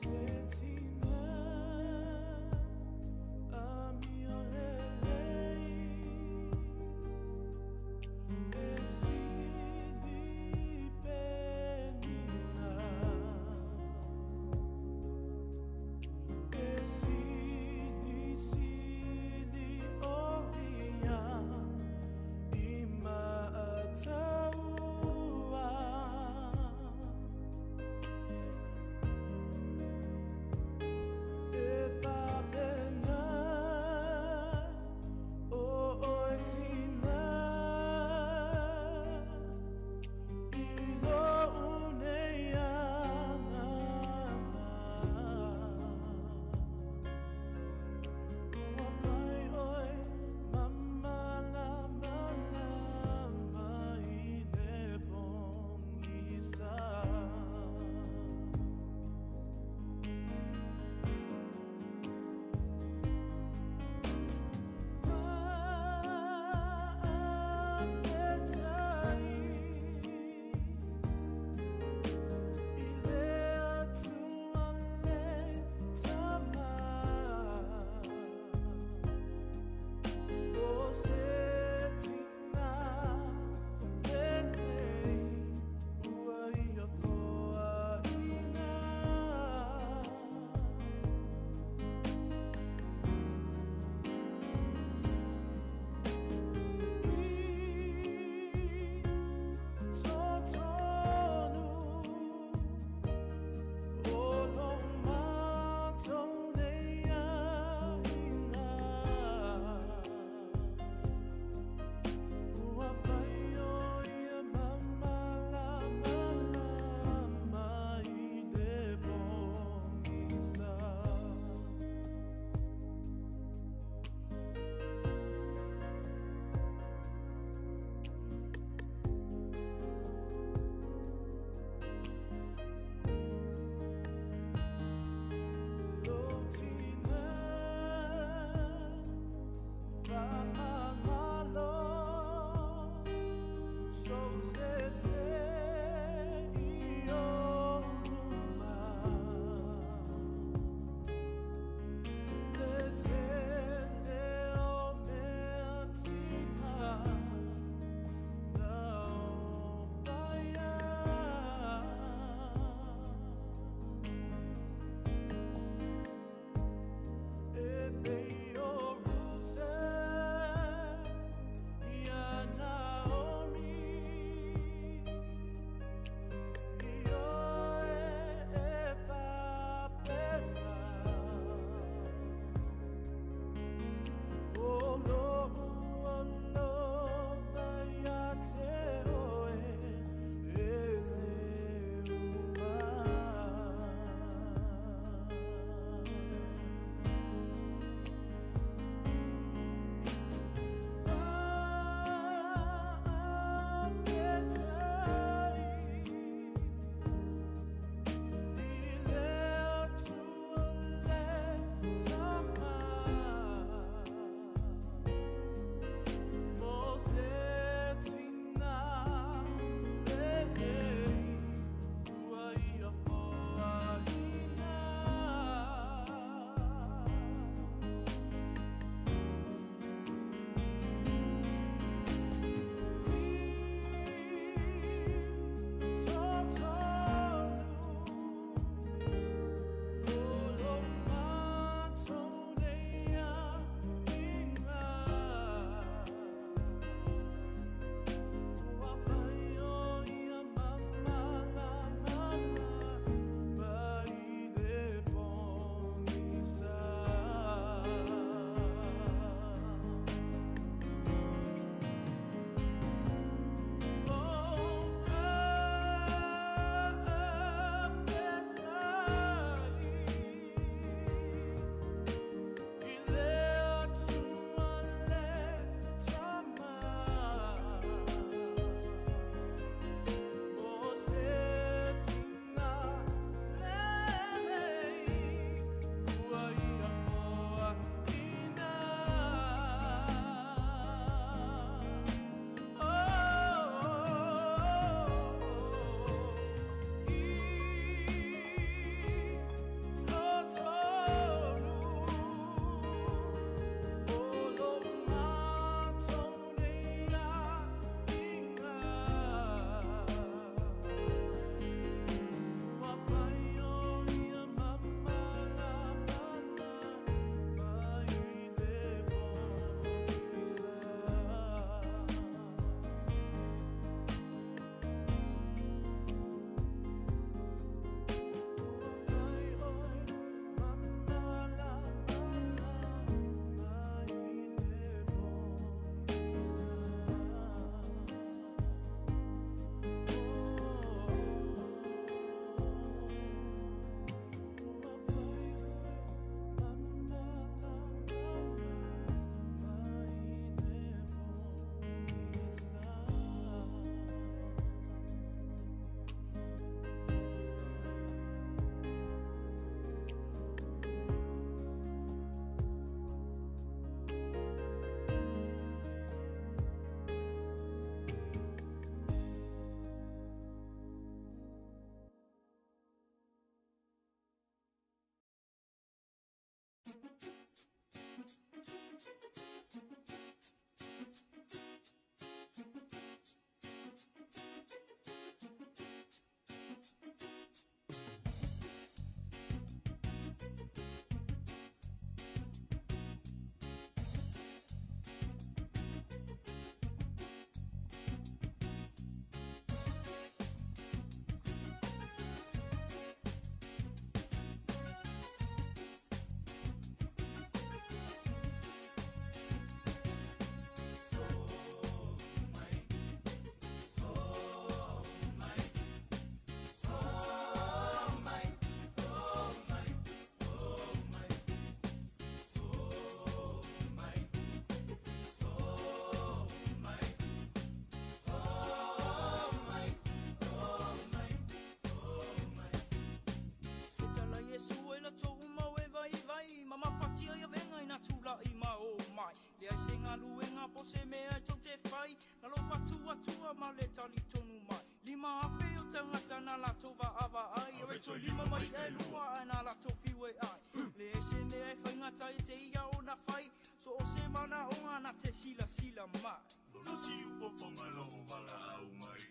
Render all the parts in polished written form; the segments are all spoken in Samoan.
Se tina amio lelei e sili penina e sili sili o ia i Mataua. tagata na latou vaavaai. E toe lima ma i'a e lua ae na latou fiu e ai. Leai se mea e faigata ia te ia ona fai. So o se manaoga na te silasila mai. Lolosi ufofoga loo valaau mai.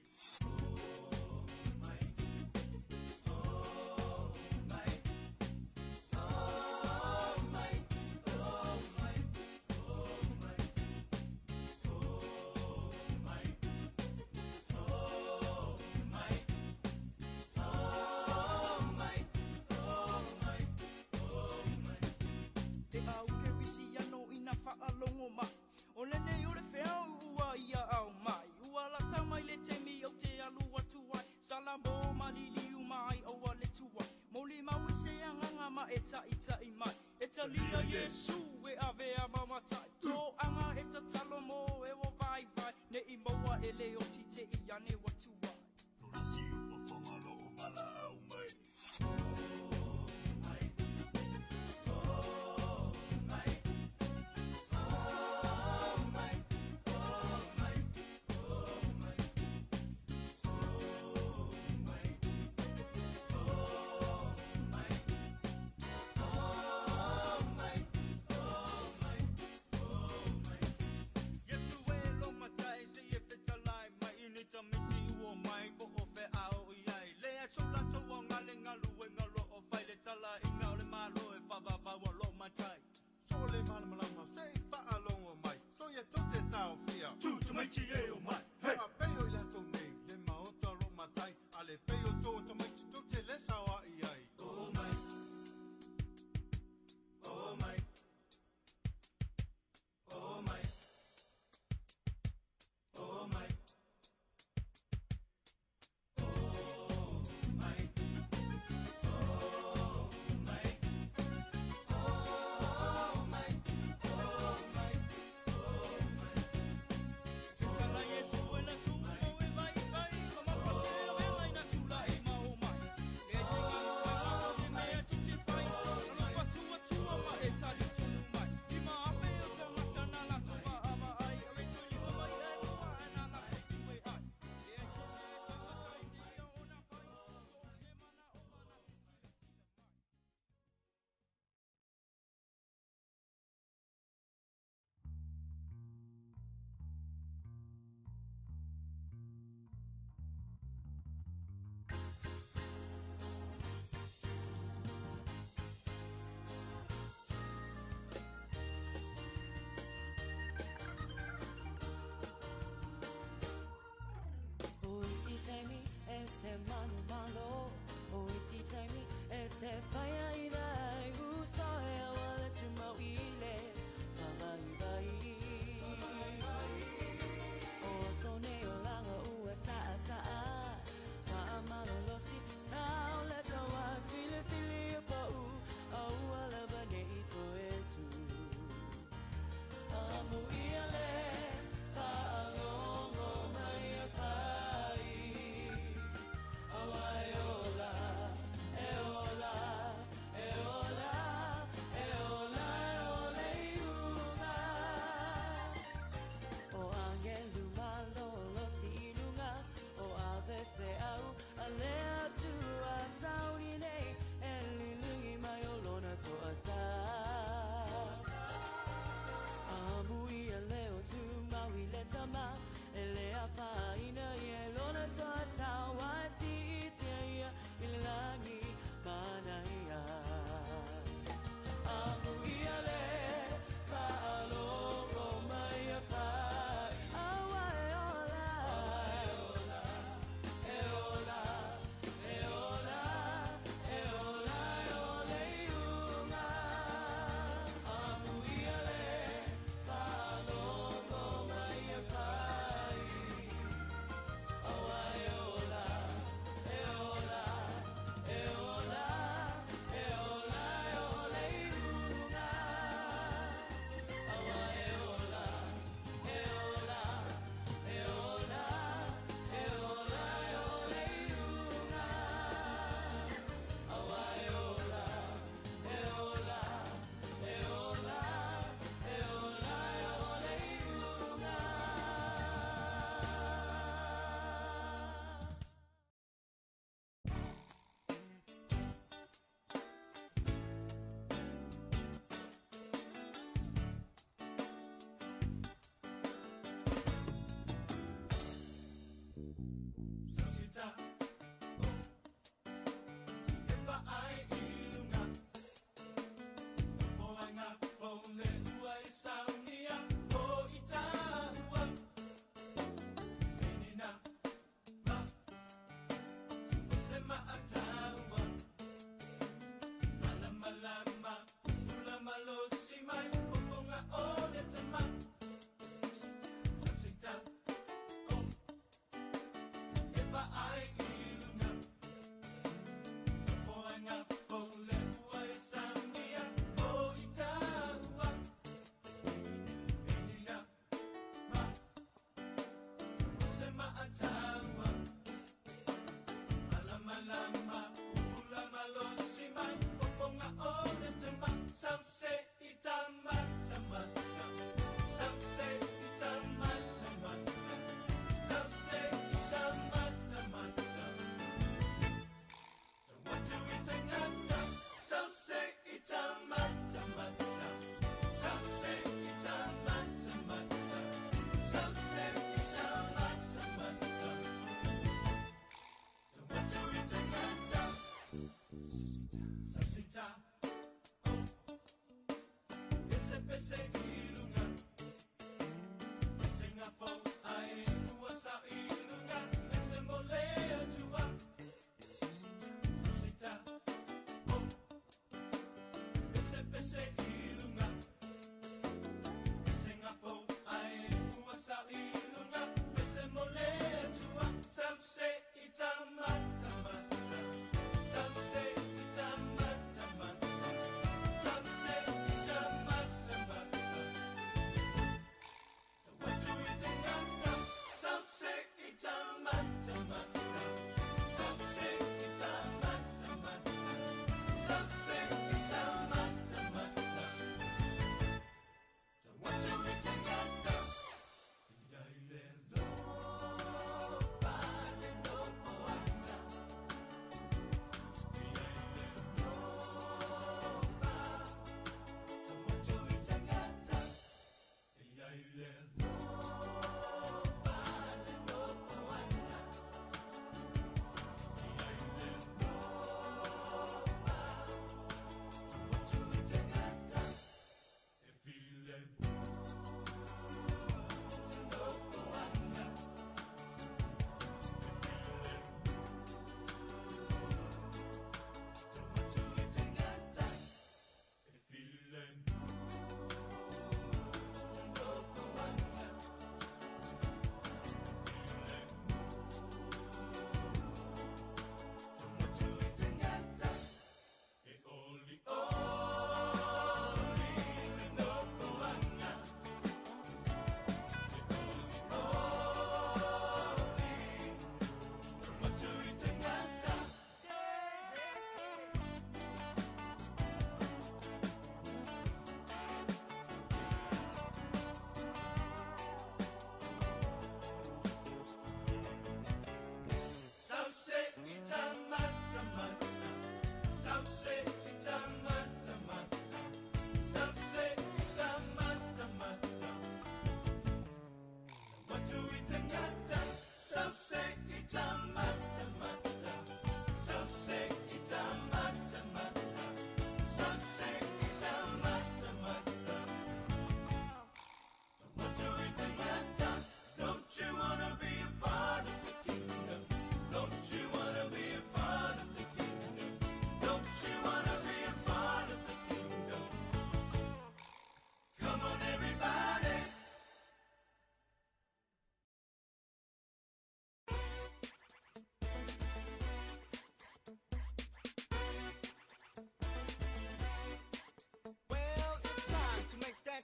Te au kerisiano ina faalogo mai. O lenei o le feau ua ia au mai. Ua lata mai le taimi ou te alu atu ai. Salamo ma liliu mai aua le tuai. Molimau i se agaga ma e taʻitaʻi mai. E talia Iesu e avea ma matai. Toaga e tatalo mo e ua vaivai. Neʻi maua e le oti teʻi ane ua tuai. Lolosi ufofoga loo valaau mai. Iesu e lo matai se e fetalai mai i ni tamiti ua mai po o feao i ai. Le aso latou aoga le galuega lo o fai le talaiga o le Malo e faavavau a lo matai. So le malamalama se i faalogo mai. So ia tou te taofia. Tu tamaiti e o mai. Hey! Faapei o i latou nei le maota o loo matai, a le pei o tou o tamaiti tou te lē saoaʻi ai. O mai, o mai, o mai, o mai, o mai, o mai, o mai, o mai. Tala Iesu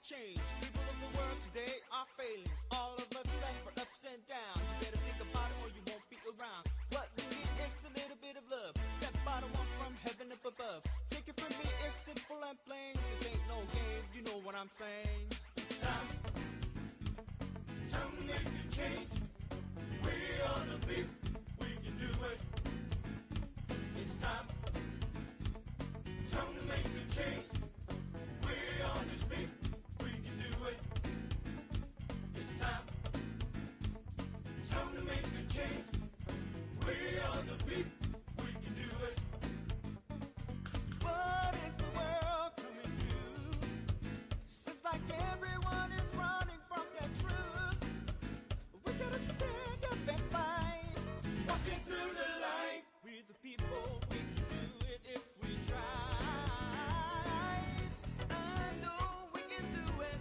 change. People of the world today are failing. All of us suffer ups and downs. You better think about it or you won't be around. What we need is a little bit of love. Sent by the one from heaven up above. Take it from me, it's simple and plain. This ain't no game, you know what I'm saying. It's time. Time to make a change. We are the people, we can do it. It's time. Time to make a change. We are the people, we can do it. It's time. Time to make a change. We are the people, we can do it. What is the world coming to? Seems like everyone is running from the truth. We gotta stand up and fight. Walking through the light. We the people, we can do it if we try. I know we can do it.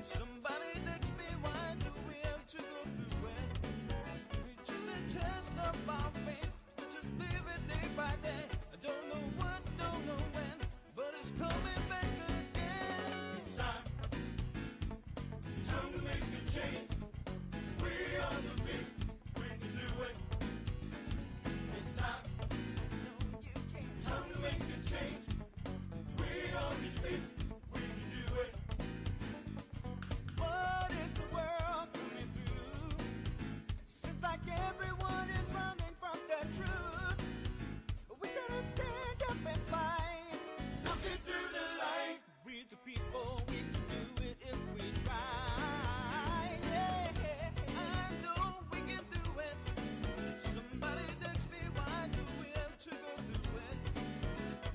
Somebody text me, why do we have to go through it? We just adjust up our faith. We just live it day by day. I don't know what, don't know when, but it's coming back again. It's time. Time to make a change. We are the people, we can do it. It's time. No, you can't. Time to make a change. We are the people, we can do it. What is the world coming through? Seems like everyone is running from the truth. We gotta stand up and fight. Looking through the light. We the people, we can do it if we try. Yeah, I know we can do it. Somebody text me, why do we have to go through it?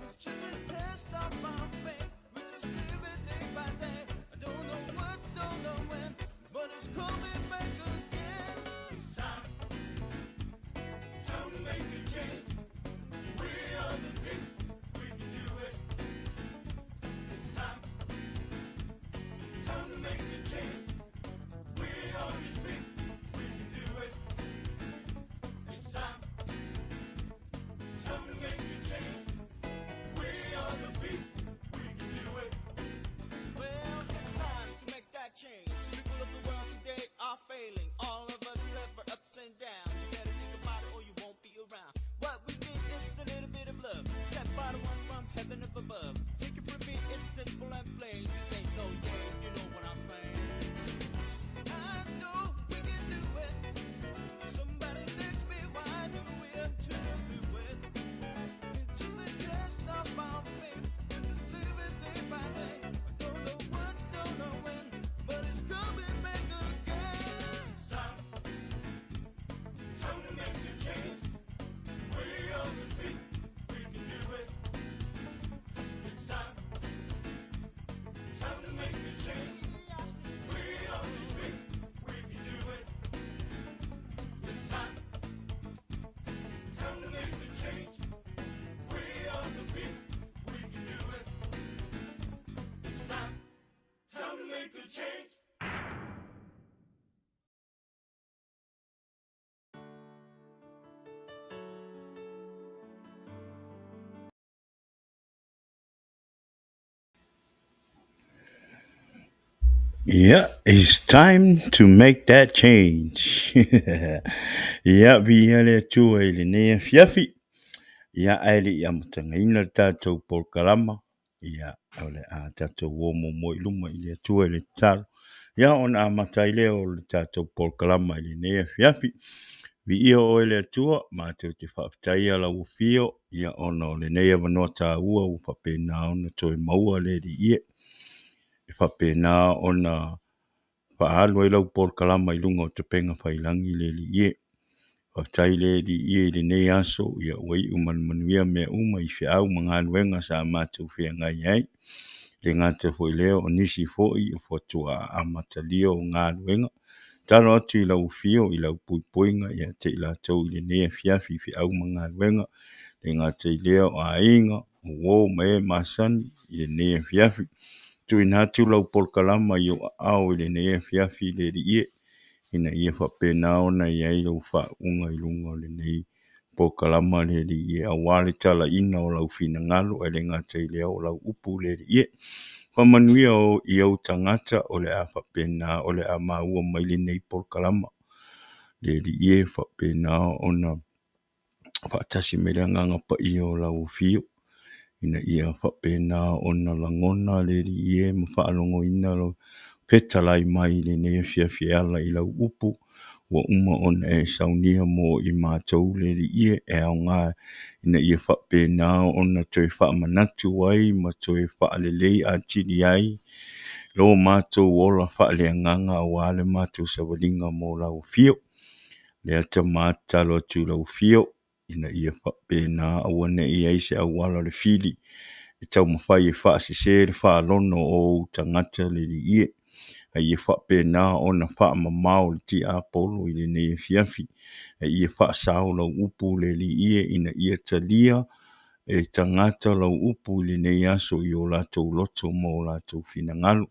It's just a test of our faith. We just live it day by day. I don't know what, don't know when, but it's coming back again. It's time. Time to make a change. We are the people, we can do it. It's time. Time to make a change. We are the people, we can do it. It's time. Time to make a change. We are the people, we can do it. Well, it's time to make that change. People of the world today are failing. All of us suffer ups and downs. You better think about it or you won't be around. What we need is a little bit of love. Sent by the one from heaven up above. Take it from me, it's simple and plain. This ain't no game, you know what I'm saying. I know we can do it. Somebody text me, why do we have to do it? It's just a test of our faith. We just live it day by day. I don't know what, don't know when, but it's coming back again. It's time. Time to make a change. We are the people, we can do it. It's time. Time to make a change. We are the people, we can do it. It's time. Time to make a change. We are the people, we can do it. It's time. Time to make a change. Yeah, it's time to make that change. Ia, viia le Atua i lenei afiafi. Ia, ae le i amatagaina le tatou polokalama. Ia, o le a tatou o muamua i luma i le Atua i le tatalo. Ia, ona amata ai lea o le tatou polokalama i lenei afiafi. Viia oe le Atua, matou te faafetaia lau afio, ia ona o lenei avanoa taua ua faapena ona toe maua le Alii e. E faapena ona faaalu ai lau polokalama i luga o Topega Faiilagi le Alii e. Faafetai le Alii i lenei aso, ia ua iu ma le manuia mea uma i feau ma galuega sa matou feagai ai. Le gata foi lea o nisi foi o faatoa amatalia o galuega. Tatalo atu i lau afio i lau puipuiga ia te i latou i lenei afiafi i feau ma galuega. Le gata i lea o aiga, o uo ma e masani i lenei afiafi. Tuuina atu lau polokalama i ou aao i lenei afiafi le Alii e, ina ia faapena ona i ai lau faauuga i luga o lenei polokalama le Alii e, aua le talaina o lau finagalo, ae le gata i lea o lau upu le Alii e. Faamanuia i ou tagata o le a faapena o le a maua mai lenei polokalama. Le Alii e, faapena ona faatasi mai le Agaga Paia o lau Afio, ina ia faapena ona lagona le Alii e ma faalogoina lou fetalai mai i lenei afiafi e ala i lau upu ua uma ona e saunia mo i matou le Alii e, e aoga ina ia faapena ona toe faamanatu ai ma toe faalelei atili ai lo matou ola faaleagaga aua le matou savaliga mo lau Afio. Lea Tama tatalo atu i lau Afio ina ia faapena aua ne i i ai se auala o le fili e taumafai e faasese le faalono o ou tagata le Alii e, a ia faapena ona faamamao le tiapolo i lenei afiafi, a ia faasao lau upu le Alii e, ina ia talia e tagata lau upu i lenei aso i o latou loto ma o latou finagalo.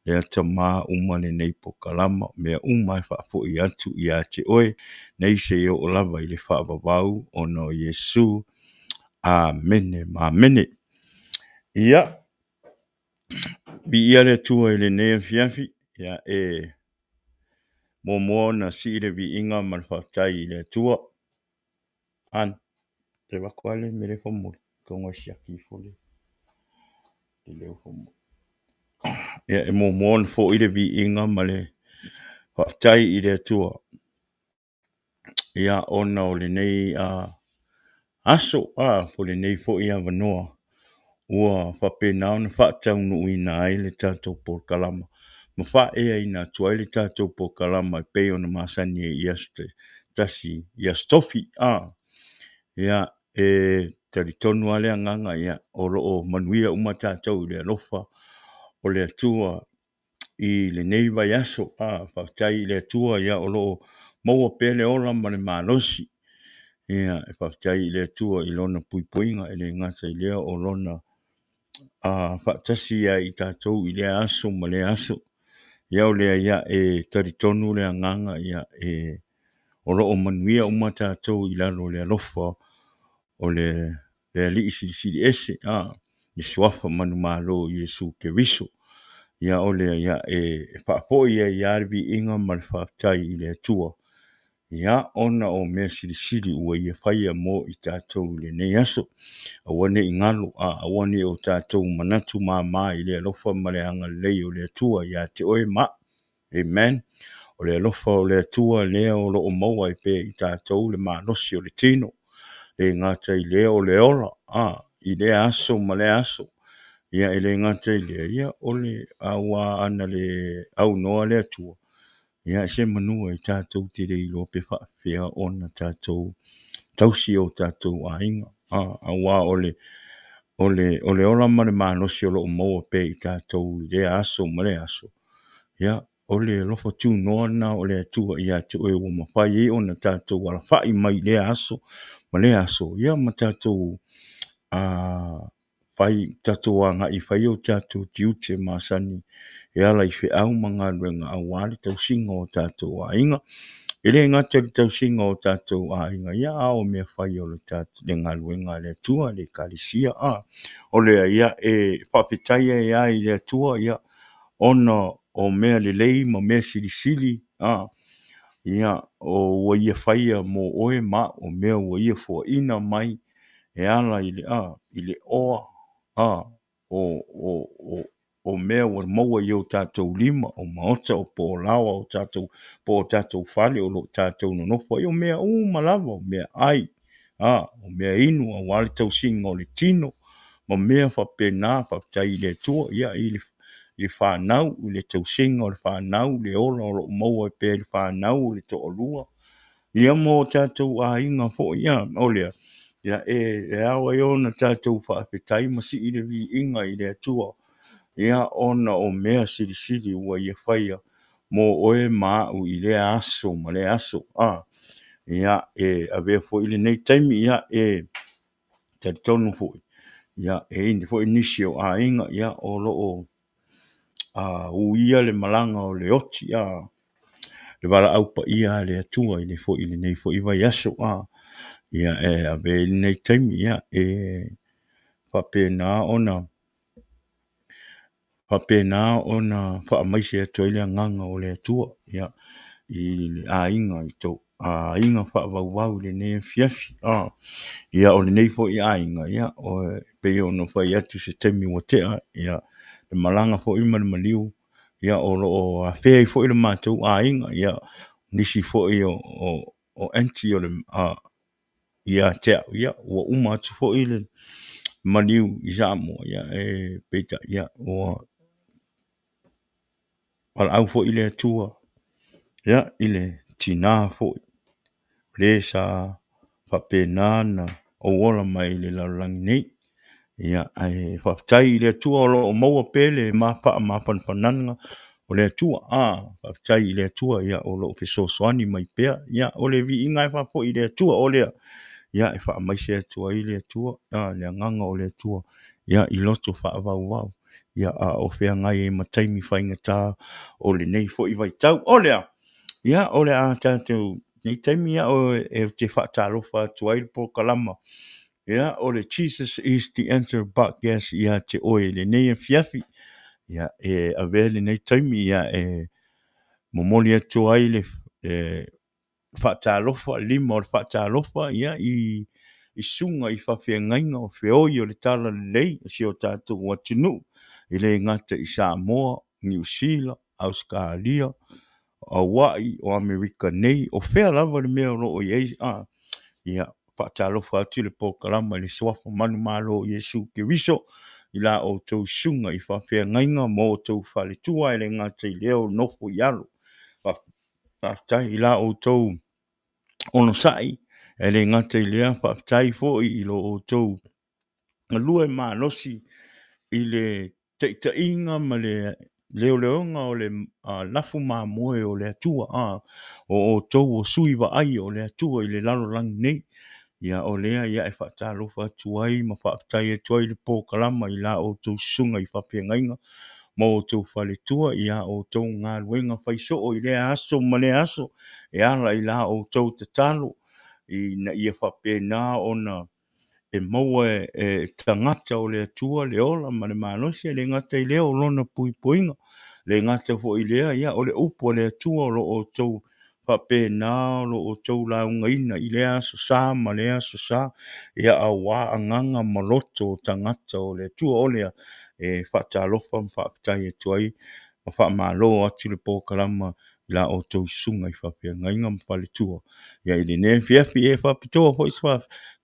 Lea Tama, uma lenei polokalama, mea uma e faafoi atu ia te oe, nei seia oo lava i le faavavau ona o Iesu. Amene ma amene. Ia, viia le Atua i lenei afiafi, ia e muamua ona sii le viiga ma le faafetai i le Atua. An, te avatu lava le mea lea faamolemole, atonu e siaki ifo le leo faamolemole. Ia, e muamua ona foi le viiga ma le faafetai i le Atua, ia, ona o lenei aso, po o lenei foi avanoa ua faapena ona faataunuuina ai le tatou polokalama ma faaeaina atu ai le tatou polokalama e pei ona masani ai i aso tasi, i aso Tofi. Ia, e talitonu lava le agaga, ia, o lo o manuia uma tatou i le alofa o le Atua i lenei vaiaso. Faafetai i le Atua, ia, o lo o maua pea le ola ma le malosi. Ia, e faafetai i le Atua i Lona puipuiga, e le gata i lea o Lona faatasi ia i tatou i lea aso ma lea aso. Ia o lea, ia, e talitonu le agaga, ia, e o lo o manuia uma tatou i lalo o le alofa o le Alii Silisili Ese, le Suafa manumalo o Iesu Keriso. Ia o lea, ia, e faafoi ai lava le viiga ma le faafetai i le Atua, ia, ona o mea silisili ua Ia faia mo i tatou i lenei aso. Aua ne i galo, aua ne i o tatou manatu mama i le alofa ma le agalelei o le Atua ia te oe ma au. Amen. O le alofa o le Atua lea o lo o maua ai pea i tatou le malosi o le tino. Le gata i lea o le ola, i lea aso ma lea aso. Ia e le gata i lea, ia o le aua ana le aunoa le Atua, ia se manu e tatou te le iloa pe faapefea ona tatou tausi o tatou aiga. Aua o le o le o le ola ma le malosi o lo o maua pea i tatou i lea aso ma lea aso, ia o le alofa tunoa lena o le Atua ia te oe ua mafai ai ona tatou alafai mai i lea aso ma lea aso, ia ma tatou fai, tatou agai e fai o tatou tiute masani e ala i feau ma galuega aua le tausiga o tatou aiga. E le gata i le tausiga o tatou aiga, ia a o mea fai o le galuega a le Atua, le Ekalesia. O lea, ia, e faafetai ai lava i le Atua, ia, ona o mea lelei ma mea silisili, ia, o ua Ia faia mo oe ma au, o mea ua Ia foaina mai e ala i le, i le oa, o mea ua maua i o tatou lima, o maota, o poalaoa, o tatou, po o tatou fale o lo o tatou nonofo ai, o mea uma lava, o meaai, o mea inu aua le tausiga o le tino, ma mea faapena. Faafetai i le Atua, ia, i le fanau, i le tausiga o le fanau, le ola o lo o maua pea i le fanau, o le toalua, ia ma o tatou aiga foi. Ia, o lea, ia, e ao ai ona tatou faafetai ma sii le viiga i le Atua, ia, ona o mea silisili ua Ia faia mo oe ma au i lea aso ma lea aso. Ia, e avea foi lenei taimi, ia, e talitonu foi, ia, e i ai foi nisi o aiga, ia, o lo o uia le malaga o le oti, le valaau paia a le Atua i lenei foi vaiaso. Ia, e avea ai lenei taimi, ia, e faapena ona. faapena ona faamaise atu ai le agaga o le Atua, ia, i le aiga, i tou aiga faavauvau i lenei afiafi. Ia, o lenei foi aiga, ia, e pei ona fai atu i se taimi ua tea, ia, le malaga foi ma le maliu, ia, o lo o afea ai foi le matou aiga, ia, nisi foi o aunty o le, ia te au, ia, ua uma atu foi le maliu i Samoa, ia, e peitai, ia, ua valaau foi le Atua, ia, i le tina foi, le sa faapena ona ou ola mai i le lalolagi nei. Ia, ae faafetai i le Atua o lo o maua pea le faamafanafanaga o le Atua. A, faafetai i le Atua, ia, o lo o fesoasoani mai pea. Ia, o le viiga e faafoi i le Atua, o lea, ia, e faamaise atu ai le Atua, a, le agaga o le Atua, ia, i loto faavauvau, ia, a o feagai ai ma taimi faigata o lenei foi vaitau. O lea, ia, o le a tatou, lenei taimi, ia, ou te faatalofa atu ai i le polokalama, ia, o le Jesus is the Answer Podcast ia te oe i lenei afiafi. Ia, e avea lenei taimi, ia, e momoli atu ai le faatalofa, lima o le faatalofa, ia, i susuga i faafeagaiga o feoi o le talalelei o si o tatou atunuu, e le gata i Samoa, Niu Sila, Ausetalia, o Hawaii, o Amerika nei, o fea lava le mea o lo o i ai, a, ia, faatalofa atu le polokalama i le suafa manumalo o Iesu Keriso i la outou susuga i faafeagaiga ma outou faletua, e le gata i lea o nofo i alo. Faafetai i la outou onosai, e le gata i lea, faafetai foi i lo outou galue malosi i le taitaiga ma le leoleoga o le lafu mamoe o le Atua, o outou o sui vaai o le Atua i le lalolagi nei. Ia, o lea ia e faatalofa atu ai ma faafetai atu ai le polokalama i la outou susuga i faafeagaiga ma outou faletua i a outou galuega fai soo i lea aso ma lea aso e ala i la outou tatalo ina ia faapena ona e maua e tagata o le Atua le ola ma le malosi, e le gata i lea o lona puipuiga, e le gata foi i lea, ia, o le upu a le Atua o lo o outou faapena o lo o outou laugaina i lea aso sa ma lea aso sa, ia, aua agaga ma loto o tagata o le Atua. O lea e faatalofa ma faafetai atu ai ma faamalo atu le polokalama i la outou susuga i faafeagaiga ma faletua. Ia, i lenei afiafi e faapitoa foi se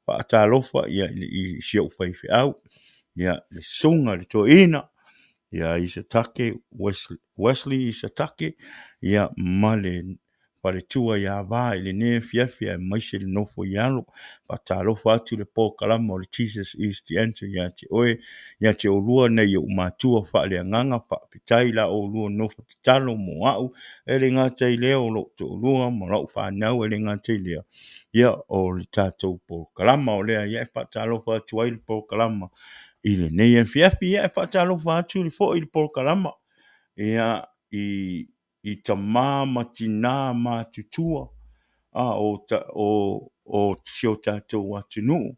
faatalofa ia i si ou faifeau, ia, le susuga i le toeaina ia Isatake, Wesley Isatake, ia, ma le faletua ia Va i lenei afiafi aemaise le nofo i alo. Faatalofa atu le polokalama o le Jesus is the Answer ia te oe, ia te oulua nai ou matua faaleagaga, faafetai la oulua nofo tatalo mo au, e le gata i lea o lou toalua ma lau fanau, e le gata i lea, ia, o le tatou polokalama o lea, ia, e faatalofa atu ai le polokalama i lenei afiafi. Ia, e faatalofa atu foi le polokalama, ia, i tama ma tina matutua o si o tatou atunuu,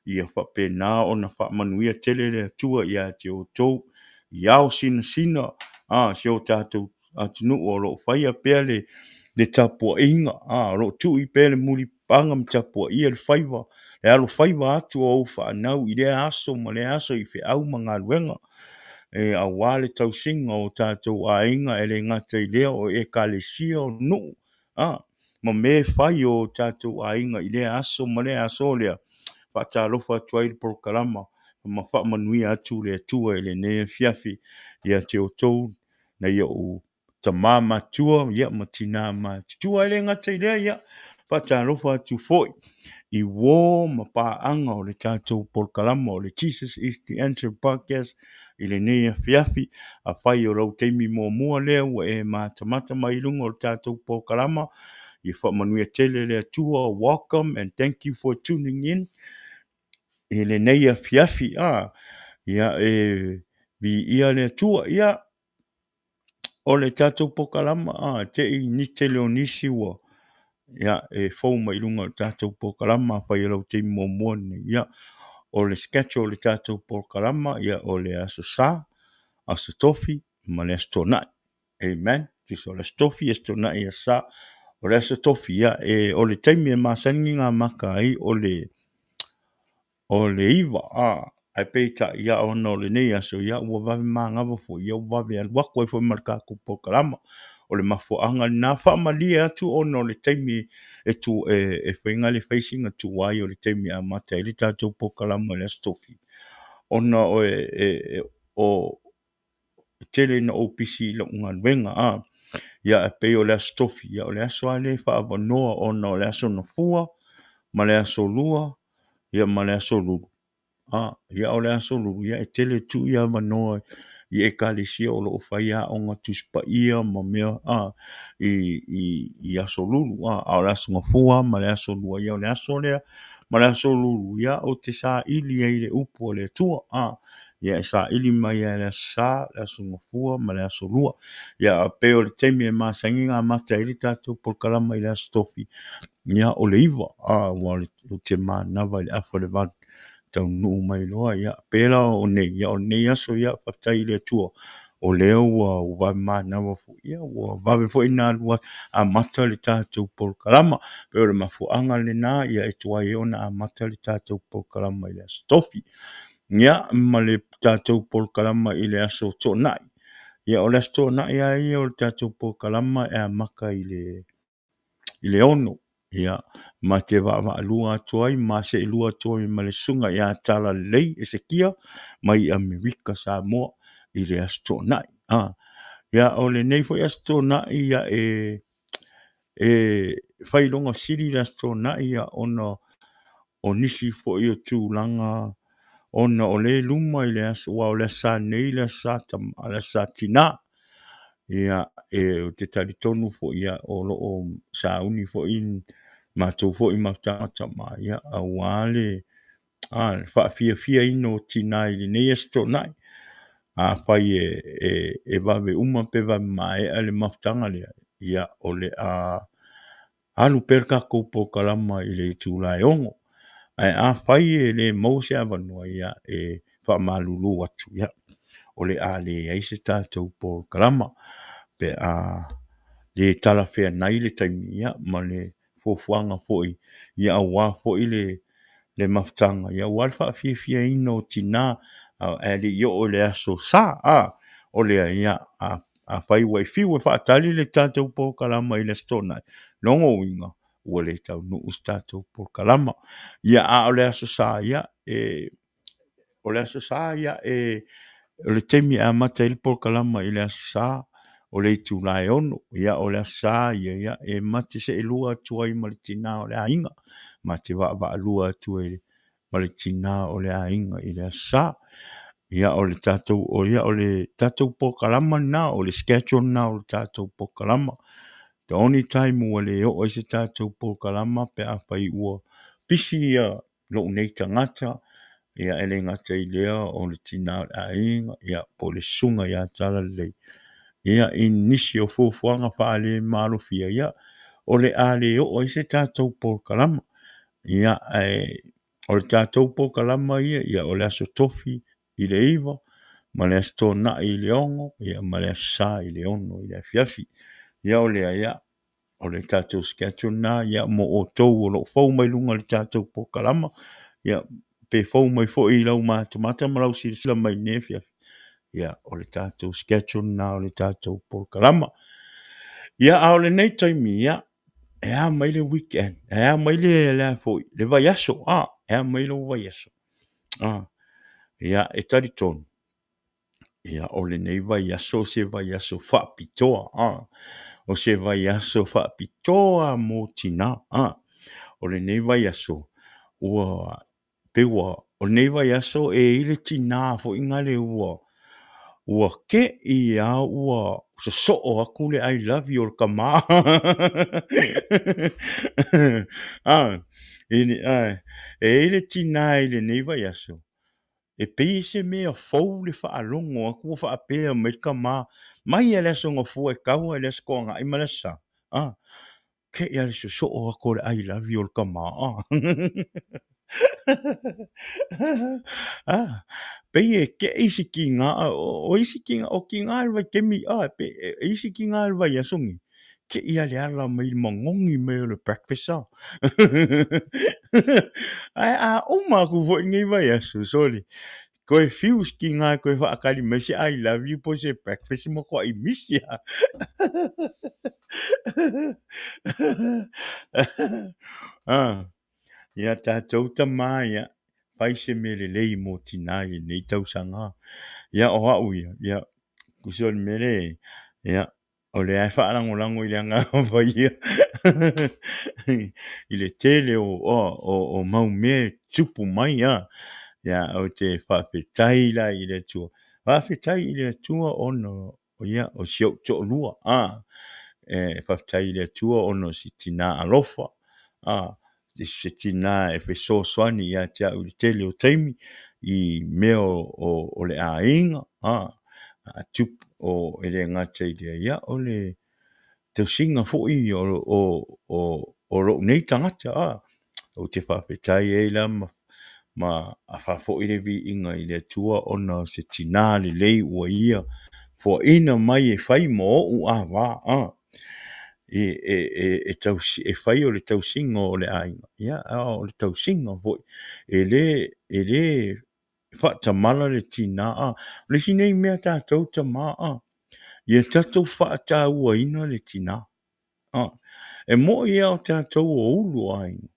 ia faapena ona faamanuia tele le Atua ia te outou i ao sinasina si o tatou atunuu o lo o faia pea le tapuaiga, o lo o tui pea le mulipapaga ma tapuaia le faiva, le alofaiva atu o ou fanau i lea aso ma lea aso i feau ma galuega, aua le tausiga o tatou aiga, e le gata i lea o ekalesia, o nuu, ma mea e fai o tatou aiga i lea aso ma lea aso. O lea faatalofa atu ai le polokalama ma faamanuia atu le Atua i lenei afiafi ia te outou nai ou tama matutua, ia, ma tina matutua. E le gata i lea, ia, faatalofa atu foi i uo ma paaga o le tatou polokalama o le Jesus is the Answer Podcast i lenei afiafi. Afai o lou taimi muamua lea ua e matamata mai i luga o le tatou polokalama, ia faamanuia tele le Atua. Welcome and thank you for tuning in i lenei afiafi. Ia, e viia le Atua. Ia, o le tatou polokalama, te i ni tele o nisi ua, ia, e fou mai i luga o le tatou polokalama, afai o lau taimi muamua lenei, ia, o le schedule o le tatou polokalama, ia, o le aso Sa, Aso Tofi ma le Aso Toonai. Amen. Tusa o le Aso Tofi, Aso Toonai, Aso Sa. O le Aso Tofi, ia, e, o le taimi e masani ona amata ai o le, o le 9, a, ae peitai, ia, ona o lenei aso, ia, ua vave manava foi, ia, ua vave alu atu ai foi ma le tatou polokalama. O le mafuaaga lena, faamalie atu ona o le taimi e tu, e, e fai na le fai sina tuai o le taimi e amata ai le tatou polokalama i le Aso Tofi, ona o e, e, e o, e tele ina ou pisi i lau galuega, a, ia, e pei o le Aso Tofi, ia, o le aso lava lea e faaavanoa ona o le Aso Gafua ma le Aso Lua, ia ma le Aso Lulu, a, ia, o le Aso Lulu, ia, e tele atu ia avanoa i Ekalesia o lo o fai aoga Tusi Paia ma mea, a, i Aso Lulu, a, a o le Aso Gafua ma le Aso Lua, ia, o le aso lea ma le Aso Lulu, ia, ou te saili ai i le upu a le Atua, a, ia, e saili mai lava i le Aso Sa, le Aso Gafua ma le Aso Lua. Ia, e pei o le taimi e masani ona amata ai le tatou polokalama i le Aso Tofi, ia, o le 9, a, aua ou te manava i le afa o le 8, taunuu mai loa, ia, pei la o nei, ia, o lenei aso, ia, faafetai i le Atua, o lea ua vave manava foi, ia, ua vave foi ona alu amata le tatou polokalama. Pei o le mafuaaga lena, ia, e tuai ai ona amata le tatou polokalama i le Aso Tofi. Ia, ma le tatou polokalama i le Aso Toonai. Ia, o le Aso Toonai lava ia o le tatou polokalama e amata i le 6, ia, ma te vaavaalua atu ai ma seelua atu ai ma le Susuga ia Talalelei Esekia mai Amerika Samoa i le Aso Toonai. A, ia, o lenei foi Aso Toonai, ia, e fai lona sili le Aso Toonai, ia, ona o nisi foi o tulaga ona o lea e luma i le aso, aua o le Aso Sa nei le Aso Sa tama, le Aso Sa tinā. Ia, e, ou te talitonu foi, ia, o lo o sauni foi matou foi mafutaga tama, ia, aua le, a, le faafiafiaina o tinā i lenei Aso Toonai. Afai e, e, e vave uma pe vave maea le mafutaga lea, ia, o le a alu pea le tatou polokalama i le itula e 6. Ae afai e le maua se avanoa, ia, e faamalulu atu, ia, o le a leai se tatou polokalama pe a le talafeagai le taimi, ia, ma le fuafuaga foi, ia, aua foi le mafutaga, ia, aua le faafiafiaina o tinā, ae le i oo i le Aso Sa. A, o lea, ia, a Afai ua e fiu e faatali le tatou polokalama i le Aso Toonai, lona uiga ua le taunuu se tatou polokalama. Ia, a o le Aso Sa, ia, e, o le Aso Sa, ia, e, o le taimi e amata ai le polokalama i le Aso Sa, o le itula e 6. Ia, o le Aso Sa ia, ia, e ma te seelua atu ai ma le tinā o le aiga, ma te vaavaalua atu ai ma le tinā o le aiga i le Aso Sa. Ia, o le tatou, o, ia, o le tatou polokalama lena, o le schedule lena o le tatou polokalama. The only time ua le oo ai se tatou polokalama pe afai ua pisi ia lou nei tagata, ia e le gata i lea o le tinā o le aiga, ia po o le susuga ia Talalelei, ia i nisi o fuafuaga faalemalofia, ia o le a le oo ai se tatou polokalama. Ia, ae o le tatou polokalama ia, ia o le Aso Tofi i le 9, ma le Aso Toonai i le 6, ia ma le Aso Sa i le 6 i le afiafi. Ia o lea, ia, o le tatou schedule lena, ia, mo outou o lo o fou mai luga o le tatou polokalama, ia, pe fou mai foi i lau matamata ma lau silasila mai i lenei afiafi, ia, o le tatou schedule lena o le tatou polokalama. Ia, a o lenei taimi, ia, e a mai le weekend, e a mai le, le a foi, le vaiaso, a, e a mai lou vaiaso, a, ia, e talitonu, ia, o lenei vaiaso o se vaiaso faapitoa, a, o se vaiaso faapitoa mo tinā, a, o lenei vaiaso, ua pei ua, o lenei vaiaso e i ai le tinā foi lea ua, ua te i lava ua sosoo atu le I love you o le tama. E i ai le tinā i lenei vaiaso, e pei se mea fou le faalogo atu ua faapea mai le tama, mai lava i le Aso Gafua e tau lava i le Aso Toonai ma le Aso Sa, te i lava le sosoo atu o le I love you o le tama. Ah, pei e keʻi se kīgā, o isi kīgā, o kīgā le vaitaimi, ah, pe, e isi kīgā le vaiaso nei, keʻi a le ala mai le magogi mai o le breakfast, ah. Ae a uma aku foi lenei vaiaso, sole, toe fiu se kīgā e toe faatali mai se I love you po o se breakfast e matuai misi lava. Ah. Ia tatou tama ia, fai se mea lelei mo tinā i lenei tausaga. Ia o au ia, ia, tusa o le mea lea, ia, o lea e faalagolago i le Agaga Paia i le tele o mau mea e tupu mai a. Ia, ou te faafetai la i le Atua. Faafetai i le Atua ona ia, o si ou toalua, a, e faafetai i le Atua ona o si tinā alofa, a, se tinā e fesoasoani ia te au i le tele o taimi i mea o le aiga, a, a tupu, o, e le gata i lea, ia, o le tausiga foi o lou nei tagata, a, ou te faafetai ai la ma faafoi le viiga i le Atua ona o se tinā lelei ua Ia foaina mai e fai ma oʻu ava, a, e fai o le tausiga o le aiga, ia, a o le tausiga foi, e le faatamala le tinā, a. O le isi nei mea tatou tama, a, ia tatou faatauaina le tinā. E moni lava o tatou o ulu o aiga,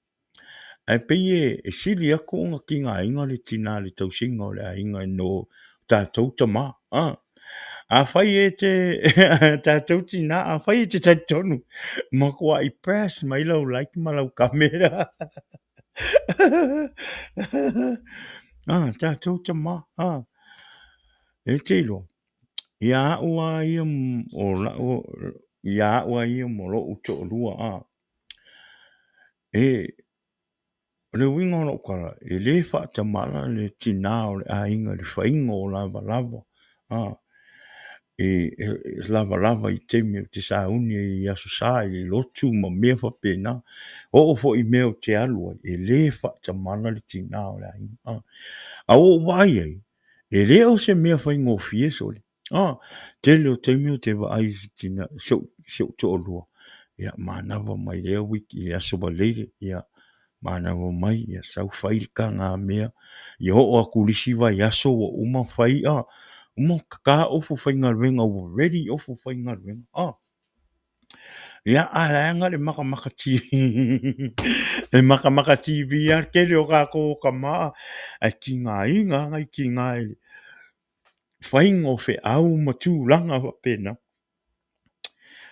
ae pei e sili atu ona tigaina le tinā i le tausiga o le aiga i lo tatou tama. Afai e te tatou tinā, afai e te talitonu, matuai press mai lau like ma lau kamera. Tatou tama, e te iloa, Ia au lava ia o la'u, ia au lava ia ma lo'u toalua a, e, o le uiga o la'u tala, e lē faatamala le tinā o le aiga i le faiga o lavalava a, e lavalava i taimi ou te sauni ai i Aso Sa i le lotu ma mea faapena. Oo foi i mea ou te alu ai, e lē faatamala le tinā o le aiga a. A ua ou vaai ai, E le o se mea faigofie sole. A, tele o taimi ou te vaai i si tina, si ou toalua, ia manava mai lea wiki i le Aso Faraile, ia manava mai, ia sau fai le tagamea, ia oo atu i le isi vaiaso ua uma fai, a, uma ona tata ofu faigaluega ua ready ofu faigaluega, a. Ia, a leaga le makamaka TV, e makamaka TV lava le tele o tatou o tama, ae tigaina lava nai tina i le faiga o feau ma tulaga faapena.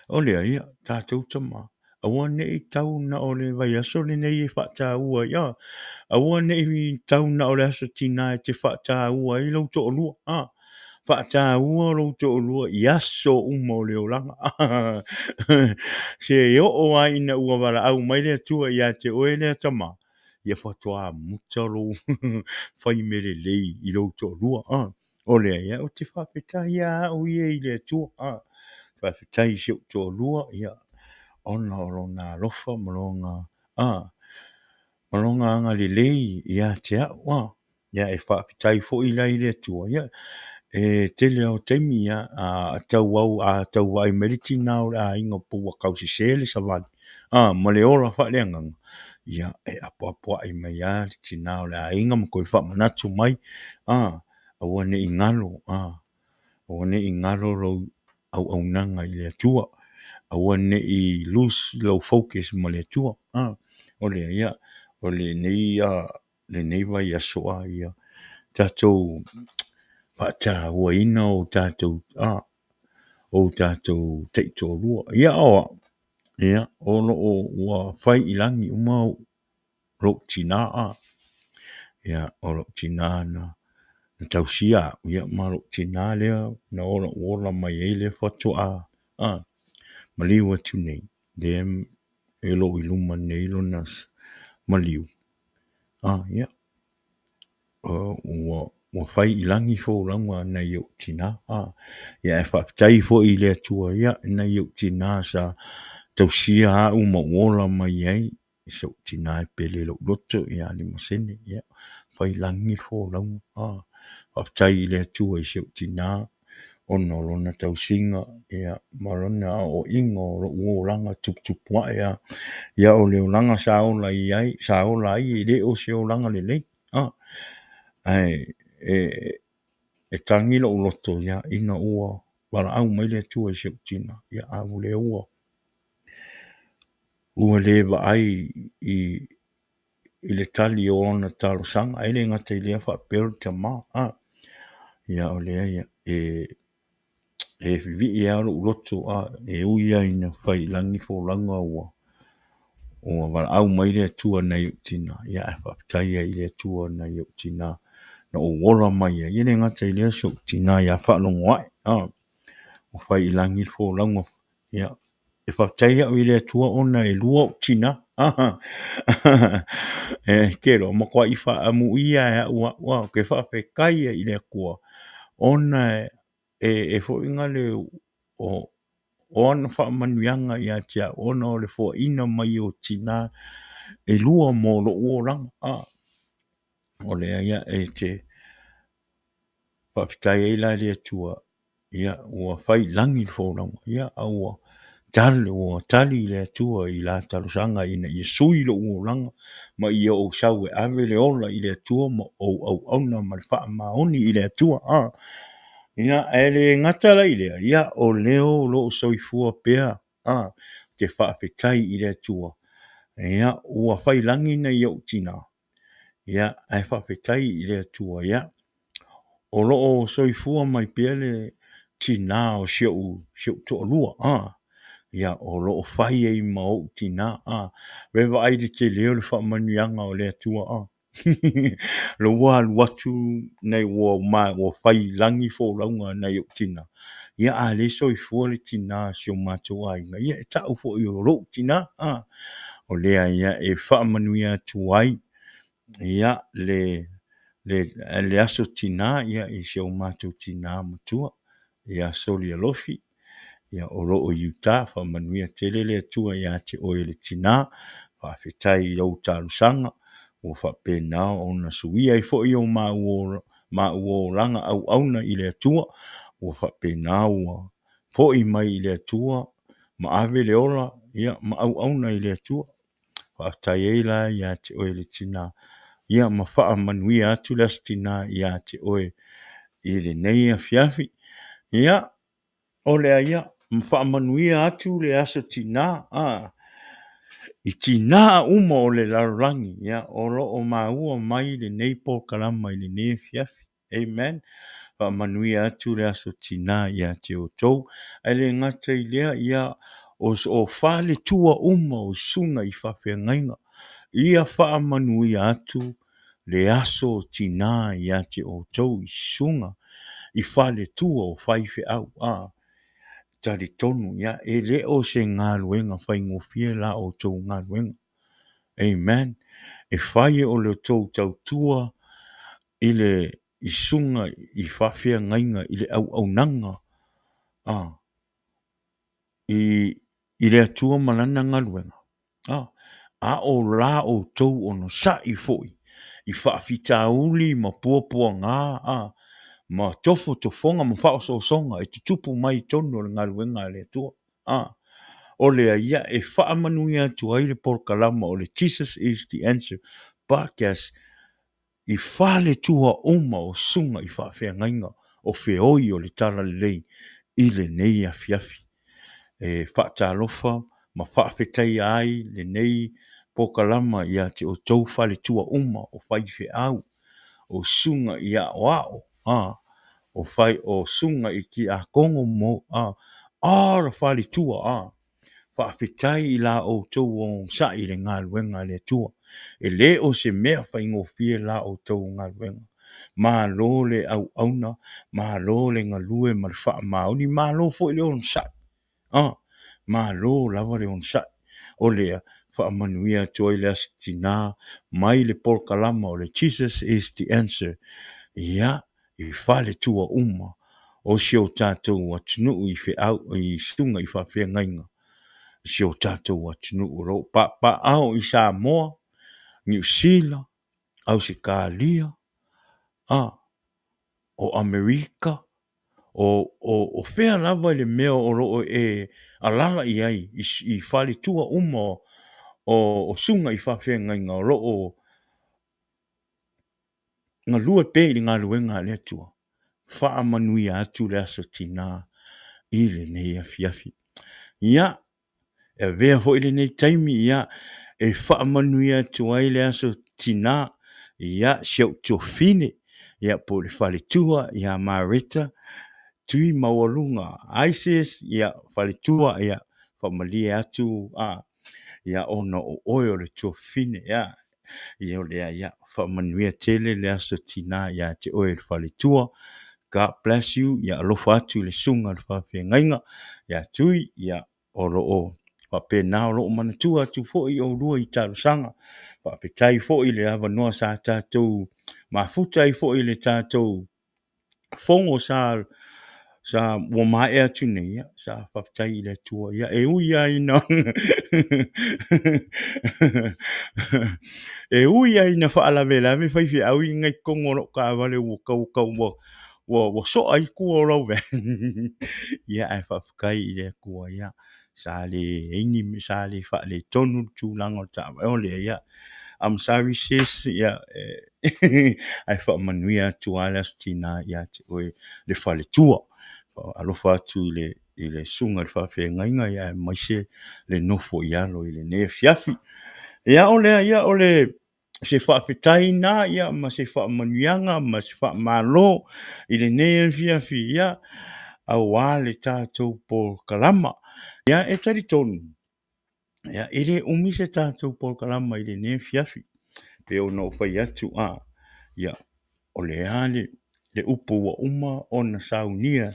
O lea, ia, tatou tama, aua ne i tau na o le vaiaso lenei e faataua ai, a, aua ne i tau na o le Aso Tinā e te faataua ai lou toalua, a. Faataua lou toalua i aso uma o le olaga. Se i oo lava ina ua valaau mai le Atua ia te oe lea tama, ia faatoa muta lou fai mea lelei i lou toalua. O lea, ia, ou te faafetai lava au ia i le Atua. Faafetai i si ou toalua, ia, ona o lona alofa ma lona, ma lona agalelei ia te au. Ia, e faafetai foi la i le Atua, ia, e tele lava o taimi, ia, a tau au, a tau vaai mai le tinā o le aiga po ua tau sese le savali, a, ma le ola faaleagaga, ia, e apoapoai mai lava le tinā o le aiga ma toe faamanatu mai, a, aua ne i galo, a, aua ne i galo lou auaunaga i le Atua, aua ne i lose lou focus ma le Atua, a, o lea, ia, o lenei lenei vaiaso a ia tatou faatauaina o tatou a o tatou taitoalua. Ia o au, ia o lo o ua fai i lagi uma lou tinā a, ia o lou tinā na tausia au, ia ma lou tinā lea na ola ola mai ai lea faatoa a maliu atu nei, lea e lo o i luma nei lona maliu. A, ia, ua fai i lagi folauga a nai ou tinā. A, ia, ae faafetai foi i le Atua, ia, i nai ou tinā sa tausia au ma ou ola mai ai. i si ou tina e pele i lou loto ia Limasene, ia, fai i lagi le folauga. Faafetai i le Atua i si ou tina ona o lona tausiga, ia, ma lona aoaiga o lou olaga tuputupu ae lava. Ia, o le olaga sa ola ai, e le o se olaga lelei, ae e tagi lou loto, ia, ina ua valaau mai le Atua i si ou tina, ia, a o lea ua le vaai i le tali o ana talosaga. E le gata i lea faapea o le tama. Ia, o lea e vivii lava lou loto, e ui lava ina fai i lagi le folauga ua valaau mai le Atua i nai ou tina, ae faafetai ai i le Atua i nai ou tina na ou ola mai ai. E le gata i lea o si ou tina ia Faalogoae, ua fai i lagi le folauga. Ia, e faafetai au i le Atua ona e lua ou tina. E te iloa, matuai faaamuia lava e au au, ou te faafetai ai i le Atua ona e foi na le o ana faamanuiaga ia te au ona o le foaiina mai o tina e lua mo lou olaga. O lea ia e te faafetai ai la i le Atua, ia, ua fai i lagi le folauga, a ua tali le Atua i la talosaga ina ia sui lou olaga ma ia ou sau e ave le ola i le Atua ma ou auauna ma le faamaoni i le Atua. Ia, ae le gata la i lea, ia, o lea o lo o soifua pea, ou te faafetai i le Atua, ia, ua fai lagi nai ou tina, ia, ae faafetai i le Atua, ia, o lo o soifua mai pea le tina o si ou toalua, ia, o lo o fai ai ma ou tina. Vaai i le tele o le faamanuiaga o le Atua. O lea ua alu atu ua fai i lagi folauga a nai ou tina, ia a o lea e soifua le tina o si o matou aiga, ia e tau foi o lou tina. O lea ia e faamanuia atu ai ia le aso tina i si o matou tina matua ia Soli Alofi, ia o lo o i Utah. Faamanuia tele le Atua ia te oe le tina, faafetai i lau talosaga ua faapena ona suia ai foi o maua olaga auauna i le Atua, ua faapena ua foi mai i le Atua ma ave le ola ma auauna i le Atua. Faafetai ai la ia te oe le tina, ia ma faamanuia atu le Aso Tina ia te oe i lenei afiafi. Ia, o lea ia, ma faamanuia atu le Aso Tina i tina uma o le lalolagi, ia, o lo o maua mai lenei polokalama i lenei afiafi. Amen. Faamanuia atu le Aso Tina ia te outou. Ae le gata i lea, ia, o faletua uma o susuga i faafeagaiga, ia faamanuia atu le Aso Tina ia te outou i susuga i faletua o faifeau. Talitonu, ia, e le o se galuega faigofie la outou galuega. Amen. E fai o le tou tautua i le i susuga i faafeagaiga i le auaunaga i le Atua ma lana galuega, a o la outou onosai foi i faafitauli ma puapuaga ma tofotofoga ma faaosoosoga e tutupu mai i totonu o le galuega a le Atua. O lea ia e faamanuia atu ai le polokalama o le Jesus is the Answer Podcast i faletua uma o susuga i faafeagaiga o feoi o le Talalelei i lenei afiafi. E faatalofa ma faafetaia ai lenei polokalama ia te outou faletua uma o faifeau, o susuga i aoao, o susuga i tiakono, all the faletua. Faafetai i la outou onosai i le galuega a le Atua. E le o se mea faigofie la outou galuega. Malo le auauna, malo le galue ma le faamaoni, malo foi le onosai. Malo lava le onosai. O lea, faamanuia atu ai le Aso Tina mai le polokalama o le Jesus is the Answer, ia, i faletua uma o si o tatou atunuu i feau i susuga i faafeagaiga. si o tatou atunuu o lo o papaaao i Samoa, Niu Sila, Ausetalia, o Amerika, o fea lava i le mea o lo o e alaala i ai i faletua uma o susuga i faafeagaiga o lo o galue pea i le galuega a le Atua. Faamanuia atu le Aso Tina i lenei afiafi. Ia, e avea foi lenei taimi, ia, e faamanuia atu ai le Aso Tina, ia, si ou tuafafine, ia, po o le faletua ia Mareta Tuimaualuga Isis, ia, faletua, ia, faamalie atu, ia, ona o oe o le tuafafine, ia, ia o lea, ia, faamanuia tele le Aso Tina ia te oe le faletua. God bless you, ia alofa atu i le susuga i le faafeagaiga ia Tui, ia, o lo o faapena o lo o manatua atu foi oulua i talosaga. Faafetai foi i le avanoa sa tatou mafuta ai foi i le tatou fono sa ua maea atu nei, ia, sa faafetai i le Atua. Ia, e ui lava ina e ui lava ina faalavelave faifeau ia i totonu o lou taavale ua tau ua soa ai tua o lau van, ia, ae faafetai i le Atua, ia, sa leai ni mea, sa le faaletonu le tulaga o le taavale. O lea, ia, I'm sorry sis, ia, ae faamanuia atu lava le Aso Tina ia te oe le faletua. Alofa atu i le susuga i le faafeagaiga, aemaise le nofo i alo i lenei afiafi. Ia, o lea, ia, o le se faafetai lena, ia, ma se faamanuiaga ma se faamalo i lenei afiafi, ia, aua le tatou polokalama. Ia, e talitonu, ia, e le umi se tatou polokalama i lenei afiafi, pei ona ou fai atu, ia, o le a le upu ua uma ona saunia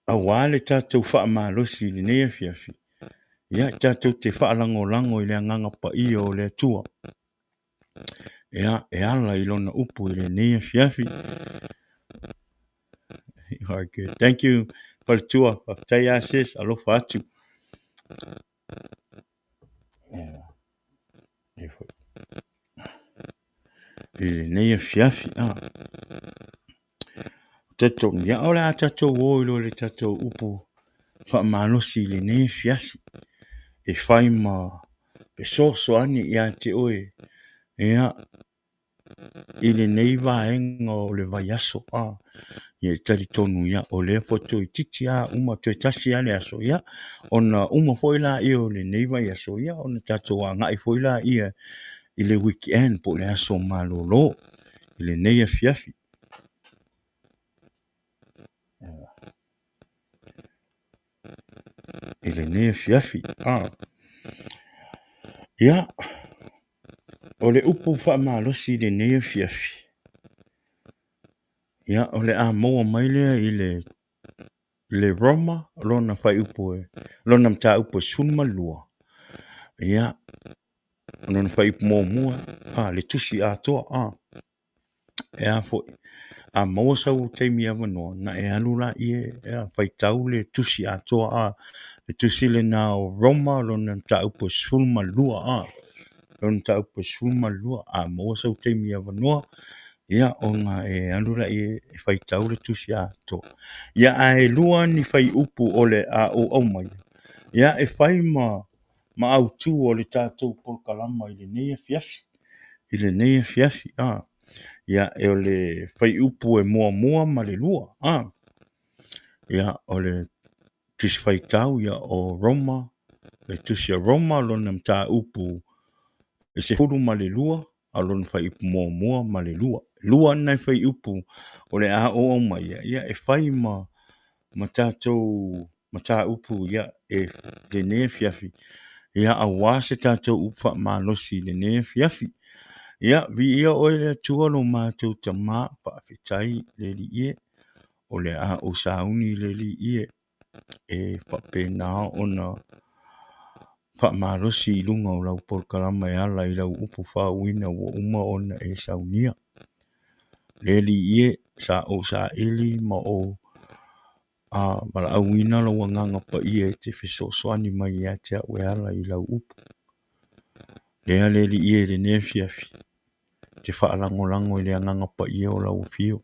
aua le tatou faamalosi i lenei afiafi, ia, tatou te faalagolago i le Agaga Paia o le Atua, ia, e ala i Lona upu i lenei afiafi. Okay, thank you, faletua. Faafetai lava sis, alofa atu. I lenei afiafi. Talitonu, ia, o le a tatou o i lo le tatou upu faamalosi i lenei afiafi e fai ma fesoasoani ia te oe, ia, i lenei vaega o le vaiaso, ia, e talitonu, ia, o lea foi toeitiiti lava uma, toe tasi lava le aso, ia, ona uma foi lea o lenei vaiaso, ia, ona tatou agai foi lea i le weekend po o le aso malolo i lenei afiafi. I lenei afiafi. Ia, o le upu faamalosi i lenei afiafi, ia, o le a maua mai lea i le Roma, lona fuaiupu, lona mataupu e 12, ia, lona fuaiupu muamua, le tusi atoa, e a foi, a maua sau taimi avanoa, ona e alu lea e faitau le tusi atoa, le tusi lena o Roma, lona mataupu e 12, lona mataupu e 12, a maua sau taimi avanoa, ia, ona e alu lea e faitau le tusi atoa. Ia, ae lua ni fuaiupu o le a ou aumaia, ia, e fai ma autu o le tatou polokalama i lenei afiafi, i lenei afiafi, ia, o le fuaiupu e muamua ma le lua, ia, o le Tusi Faitau, ia, o Roma, le Tusi a Roma, lona mataupu e 12, a o lona fuaiupu muamua ma le lua. Lua na fuaiupu o le a ou aumaia, ia, e fai ma tatou mataupu, ia, e lenei afiafi, ia, aua se tatou upu faamalosi i lenei afiafi. Ia, viia oe le Atua lo matou Tama, faafetai le Alii e, o le a ou sauni le Alii e, e faapena ona faamalosi i luga o lau polokalama e ala i lau upu faauuina ua uma ona e saunia. Le Alii e, sa ou saili ma ou. Valaauina lou Agaga Paia e te fesoasoani mai ia te au e ala i lau upu. Lea le Alii e i lenei afiafi, ou te faalagolago i le Agaga Paia o lau Afio,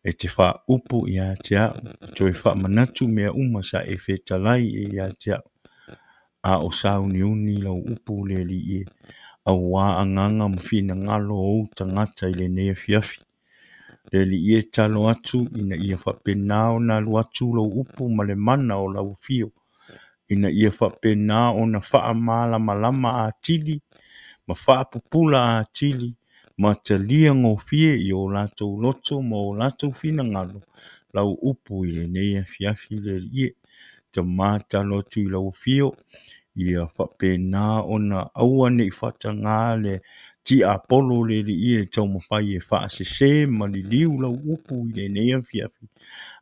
e te faaupu ia te au, e toe faamanatu mea uma sa e fetalai ai ia te au, a o sauniuni lau upu le Alii e, aua agaga ma finagalo o ou tagata i lenei afiafi. Le Alii e tatalo atu ina ia faapena ona alu atu lou upu ma le mana o lau afio, ina ia faapena ona faamalamalama atili ma faapupula atili ma talia gofie i o latou loto ma o latou finagalo lau upu i lenei afiafi le Alii e. Tama, tatalo atu i lau afio, ia faapena ona aua ne i faataga le tiapolo le Alii e taumafai e faasese ma liliu lau upu i lenei afiafi,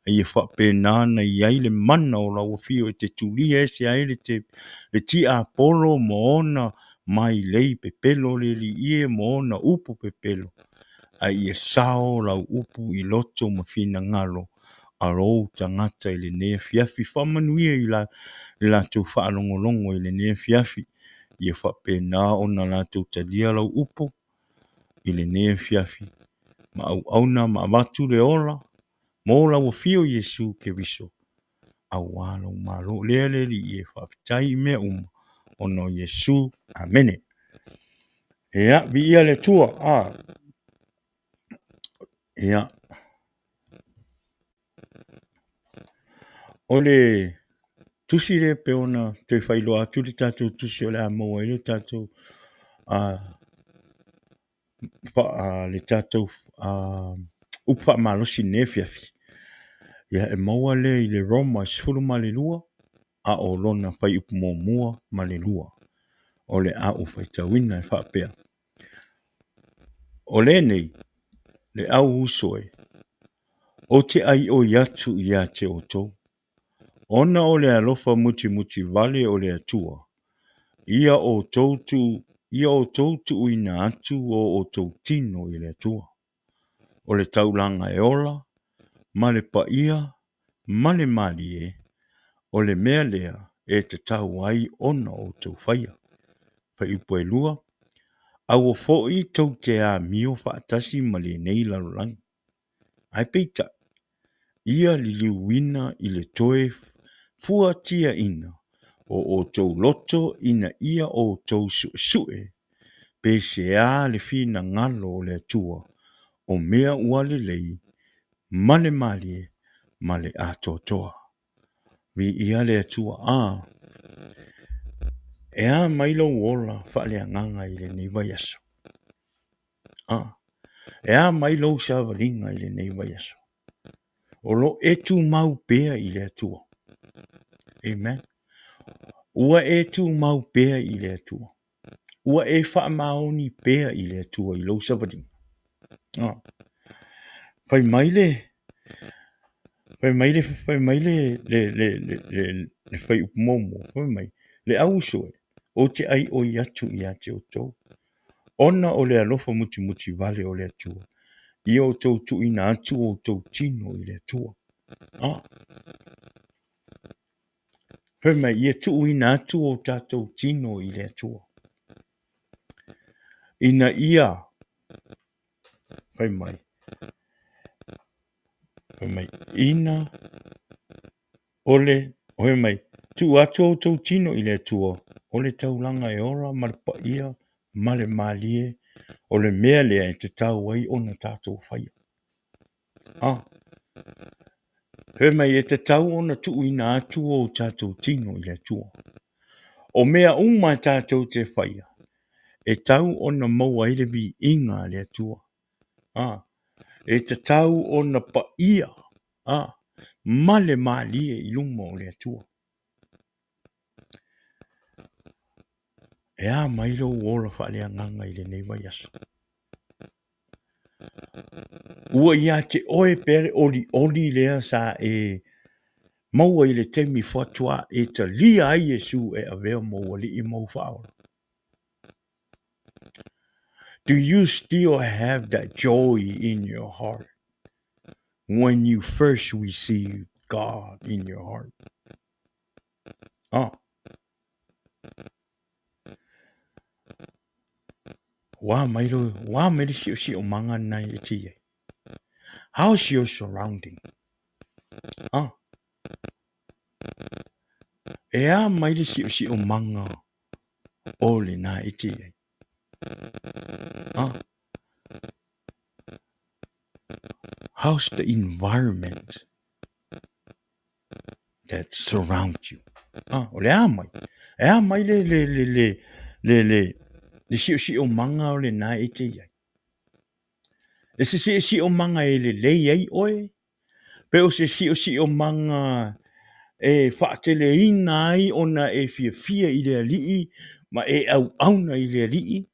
a ia faapena ona i ai le mana o lau afio e te tulia ese ai le tiapolo ma ona mailei pepelo le Alii e ma ona upu pepelo, a ia sao lau upu i loto ma finagalo a ou tagata i lenei afiafi. Faamanuia i le latou faalogologo i lenei afiafi, ia faapena ona latou talia lau upu i lenei afiafi ma auauna ma avatu le ola mo lau afio Iesu Keriso aua lou Malo. Lea le Alii e faafetai i mea uma ona o Iesu. Amene. Ia, viia le Atua. Ah. Ia. O le tusi lea pei ona toe faailoa atu le tatou tusi o le a maua ai le tatou le tatou upu faamalosi i lenei afiafi. Ia e maua lea i le Roma 12 a o lona fuaiupu 1 ma le 2. O le a ou faitauina e faapea. O lenei, le au uso e, ou te aioi atu ia te outou, ona o le alofa mutimuti vale o le Atua, ia outou tuuina atu o outou tino i le Atua, o le taulaga e ola, ma le paia, ma le malie, o le mea lea e tatau ai ona outou faia. Fuaiupu 2, Aua foi tou te amio faatasi ma lenei lalolagi. Ae peitai, ia liliuina i le toe fuatiaina o outou loto ina ia outou suesue pe sea le finagalo o le Atua, o mea ua lelei ma le malie ma le atoatoa. Viia le Atua. A, e a mai lou ola faaleagaga i lenei vaiaso? A, e a mai lou savaliga i lenei vaiaso? O lo o e tumau pea i le Atua. Amen. Ua e tumau pea i le Atua. Ua e faamaoni pea i le Atua i lou savaliga. A, fai mai le Fai mai le, fai mai le, le, le, le, le, le fuaiupu muamua, fai mai, le au uso e, ou te aioi atu ia te outou, ona o le alofa mutimuti vale o le Atua, ia outou tuuina atu outou tino i le Atua. Ah. Fai mai, ia tuuina atu o tatou tino i le Atua. Ina ia, fai mai, fai mai, ina o le, fai mai, tuu atu outou tino i le Atua, o le taulaga e ola ma le paia ma le malie, o le mea lea e tatau ai ona tatou faia. Ah. Fai mai, e tatau ona tuuina atu o tatou tino i le Atua. O mea uma tatou te faia, e tau ona maua ai le viiga a le Atua. Ah, e tatau ona paia ah, ma le malie i luma o le Atua. E a mai lou ola faaleagaga i lenei vaiaso? Ua ia te oe pea le olioli lea sa e maua i le taimi faatoa e talia ai Iesu e avea ma ou Alii ma ou Faaola? Do you still have that joy in your heart? when you first received God in your heart? Oh. Ua mai lo, ua mai le siosiomaga lena e te i ai. How's your surrounding? Ah. E a mai le siosiomaga o lena e te i ai? Ah. How's the environment that surrounds you? Ah, o le a mai? E a mai le, le, le, le, le, le, le siosiomaga o lena e te i ai? E se siosiomaga e lelei ai oe? Pe o se siosiomaga e faateleina ai ona e fiafia i le Alii ma e auauna i le Alii?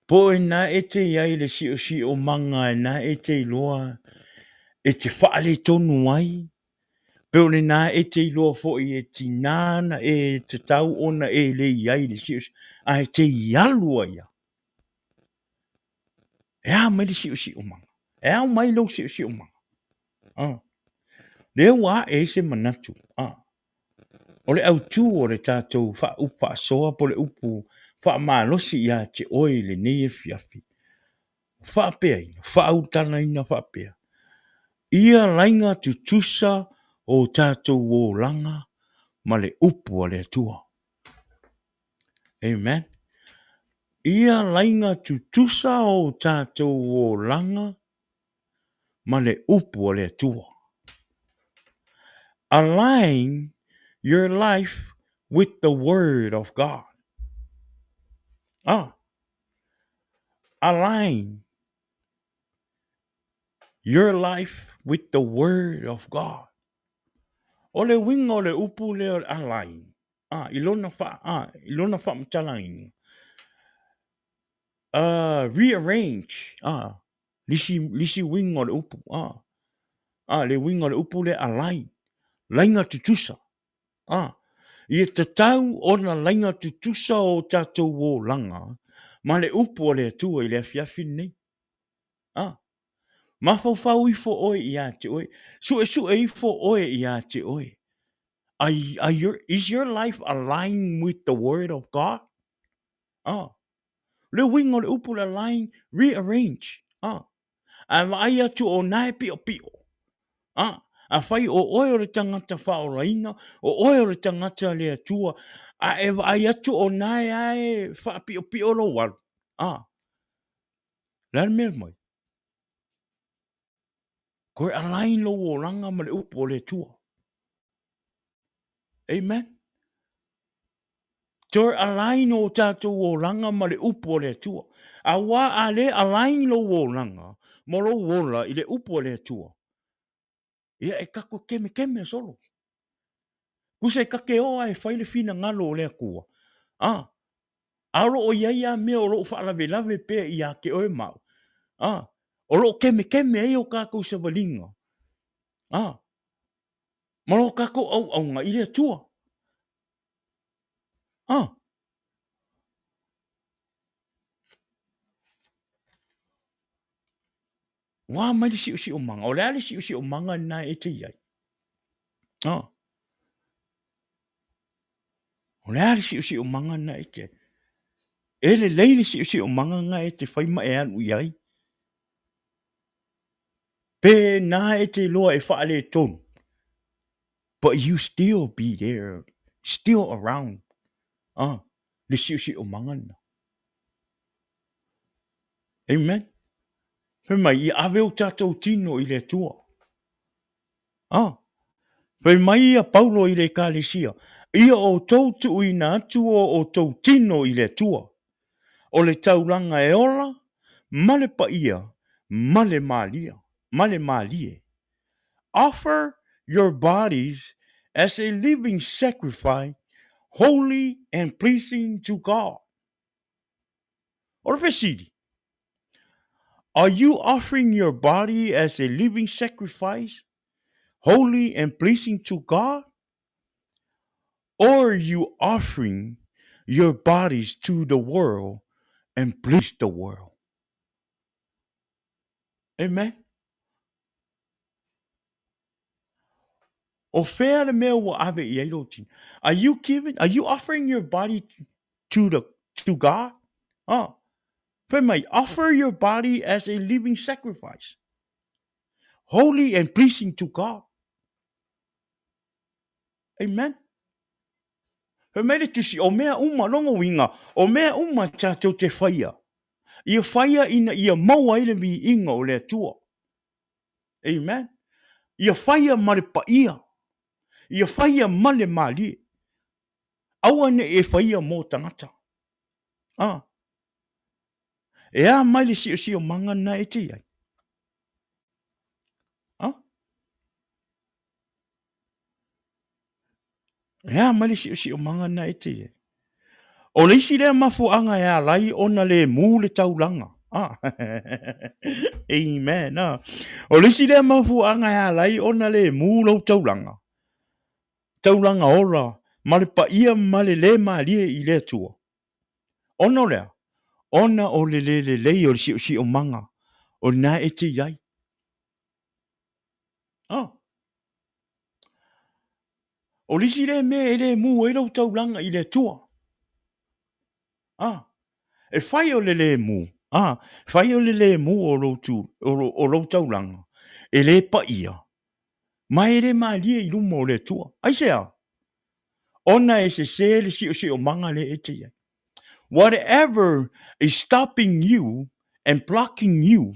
Po o ina e te i ai le siosiomaga ina e te iloa e te faaletonu ai, pe o lena e te iloa foi e tiga ona e tatau ona e le i ai i le siosiomaga, ae te i alu ai lava. E a mai le siosiomaga? E ao mai lou siosiomaga? Ah. Lea ua ae ai se manatu. Ah. O le autū o le tatou upu faasoa po o le upu faamalosi ia te oe i lenei afiafi, faapeaina, faaulutalaina faapea, ia laiga tutusa o tatou olaga ma le upu a le Atua. Amen. Ia laiga tutusa o tatou olaga ma le upu a le Atua. Align your life with the word of God. Ah. Align your life with the word of God. O le uiga o le upu lea o le align, ah, i lona wha, ah, i lona whaamatalaina. Rearrange, ah, lisi, lisi uiga o le upu, ah, ah, le uiga o le upu lea align, laiga tutusa, ah, ia tatau ona laiga tutusa o tatou olaga ma le upu a le Atua i le afiafi lenei. Ah, mafaufau ifo oe ia te oe, suesue ifo oe ia te oe. Are, are your, is your life aligned with the word of God? Ah, Le uiga o le upu le align, rearrange. Ah. A vaai atu o na e piopio. Ah. Afai o oe o le tagata faaolaina, o oe o le tagata le Atua, a e vaai atu o na e ae faapiopio lou alu. Ah. Le a le mea mai? Koe align lou olaga ma le upu o le Atua. Amen. Toe align o tatou olaga ma le upu a le Atua. Auā a le align lou olaga ma lou ola i le upu a le Atua, ia e kako kemekeme solo. Kusa e kake oa e fai le finagalo o le Atua. A, a o loo i ai a mea o loo faalavelave pea ia te oe ma au. A, o loo kemekeme ai o kakou savaliga. A, ma lo kakou auaunga i le Atua. Ah. Ua mai le siosiomaga. O le a le siosiomaga lena e te i ai? Ah. O le a le siosiomaga lena e te ai? E lelei le siosiomaga lena e te fai ma e alu i ai. Pe nā e te iloa e faaletonu. But you still be there, still around. Ah, le siosiomaga lena. Amen. Fai mai, ia ave o tatou tino i le Atua. Ah, fai mai ia Paulo i le Ekalesia, ia outou tuuina atu o outou tino i le Atua. O le taulaga e ola, ma le paia, ma le malia, ma le malie. Offer your bodies as a living sacrifice, holy and pleasing to God. O le fesili, Are you offering your body as a living sacrifice, holy and pleasing to God? Or are you offering your bodies to the world and please the world? Amen. O fea le mea ua ave i ai lou tino? Are you giving, are you offering your body to the to God? Ah. Fai mai, offer your body as a living sacrifice, holy and pleasing to God. Amen. Fai mai le tusi, o mea uma, lona uiga, o mea uma tātou te whaia. Ia whaia ina ia maua ai le viiga o le Atua. Amen. Ia whaia ma le paia. Ia whaia ma le mālie. Aua ne i e whaia mō tangata. Ah. E a mai le siosiomaga na e te iai? Ah. E a mai le siosiomaga na e te iai? O le isi lea mafuaaga e ala ai ona le mū le taulaga. Ah. Amen. Ah. O le isi lea mafuaaga e ala ai ona le mū lou taulaga. Taulaga ola ma le paia ma le le malie i le Atua. Ona o le a? Ona o le le lelei o le siosiomaga o lena e te i ai. Oh. O le isi lea mea e le mū ai lou taulaga i le Atua. Ah. E fai o le le mū. Ah. Fai o le le mū o lou, tu, o, o lou taulaga. E le paia. Ma e le malie i luma o le Atua. Aisea? Ona e sesē le siosiomaga lea e te i ai. Whatever is stopping you and blocking you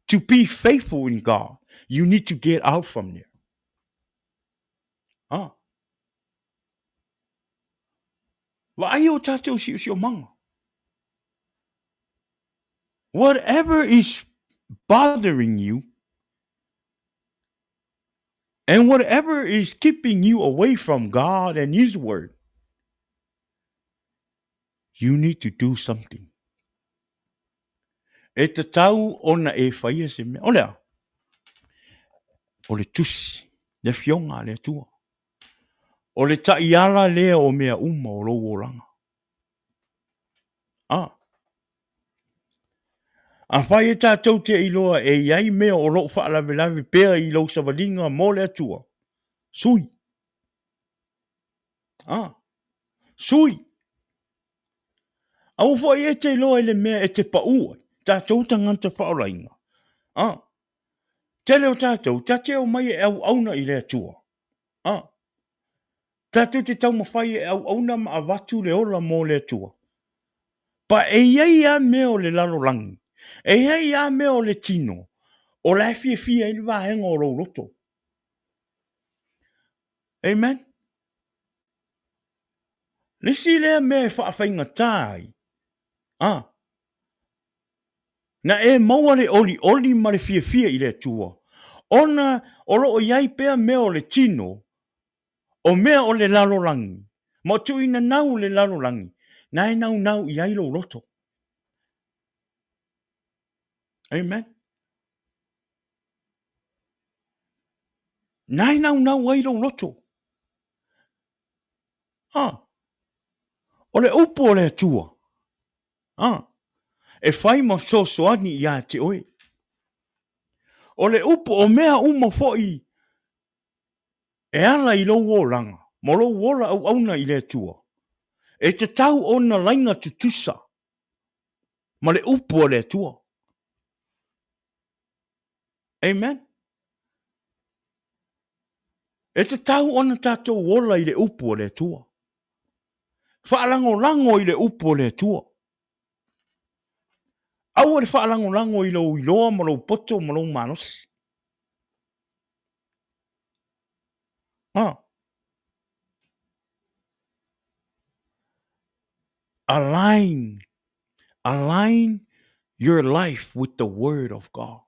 to be faithful in God, you need to get out from there. Ah. Vaai o tātou siosiomaga. Whatever is bothering you, And whatever is keeping you away from God and His Word, you need to do something. E tatau ona e whaia se mea. O lea, o le tusi, le fionga le Atua. O le ta'iala lea o mea uma o lou olaga. Ah. Afai e tātou te iloa e i ai mea o loo faalavelave pea i lou savaliga mo le Atua, sui. Ah. Sui. Aua foi e te iloa i le mea e te paū ai, tātou tagata faaolaina. Ah. Tele o tātou, ta te omai e auauna i le Atua. Ah. Tātou te taumawhai e auauna ma avatu le ola mō le Atua. Pa e iai a mea o le lalolagi, e iai a mea o le tino, o la e fiafia ai le vaega o lou loto. Amen. Le isi lea mea e faafaigata ai, ah, na e maua le olioli ma le fiafia i le Atua, ona o lo o i ai pea mea o le tino, O mea o le lalolagi, ma o tuuina nau le lalolagi, na e naunau i ai lou loto. Amen. Na e naunau ai lou loto. Ah. O le upu o le Atua. Ah. E fai ma fesoasoani iā te oe. O le upu o mea uma foi E ala i lou olaga, ma lou ola auauna i le Atua, e tatau ona laina tutusa ma le upu a le Atua. Amen. E tatau ona tatou ola i le upu a le Atua. Faalagolago i le upu a le Atua. Aua le faalagolago i lou iloa ma lou poto ma lou malosi. Ah. Align, align your life with the word of God.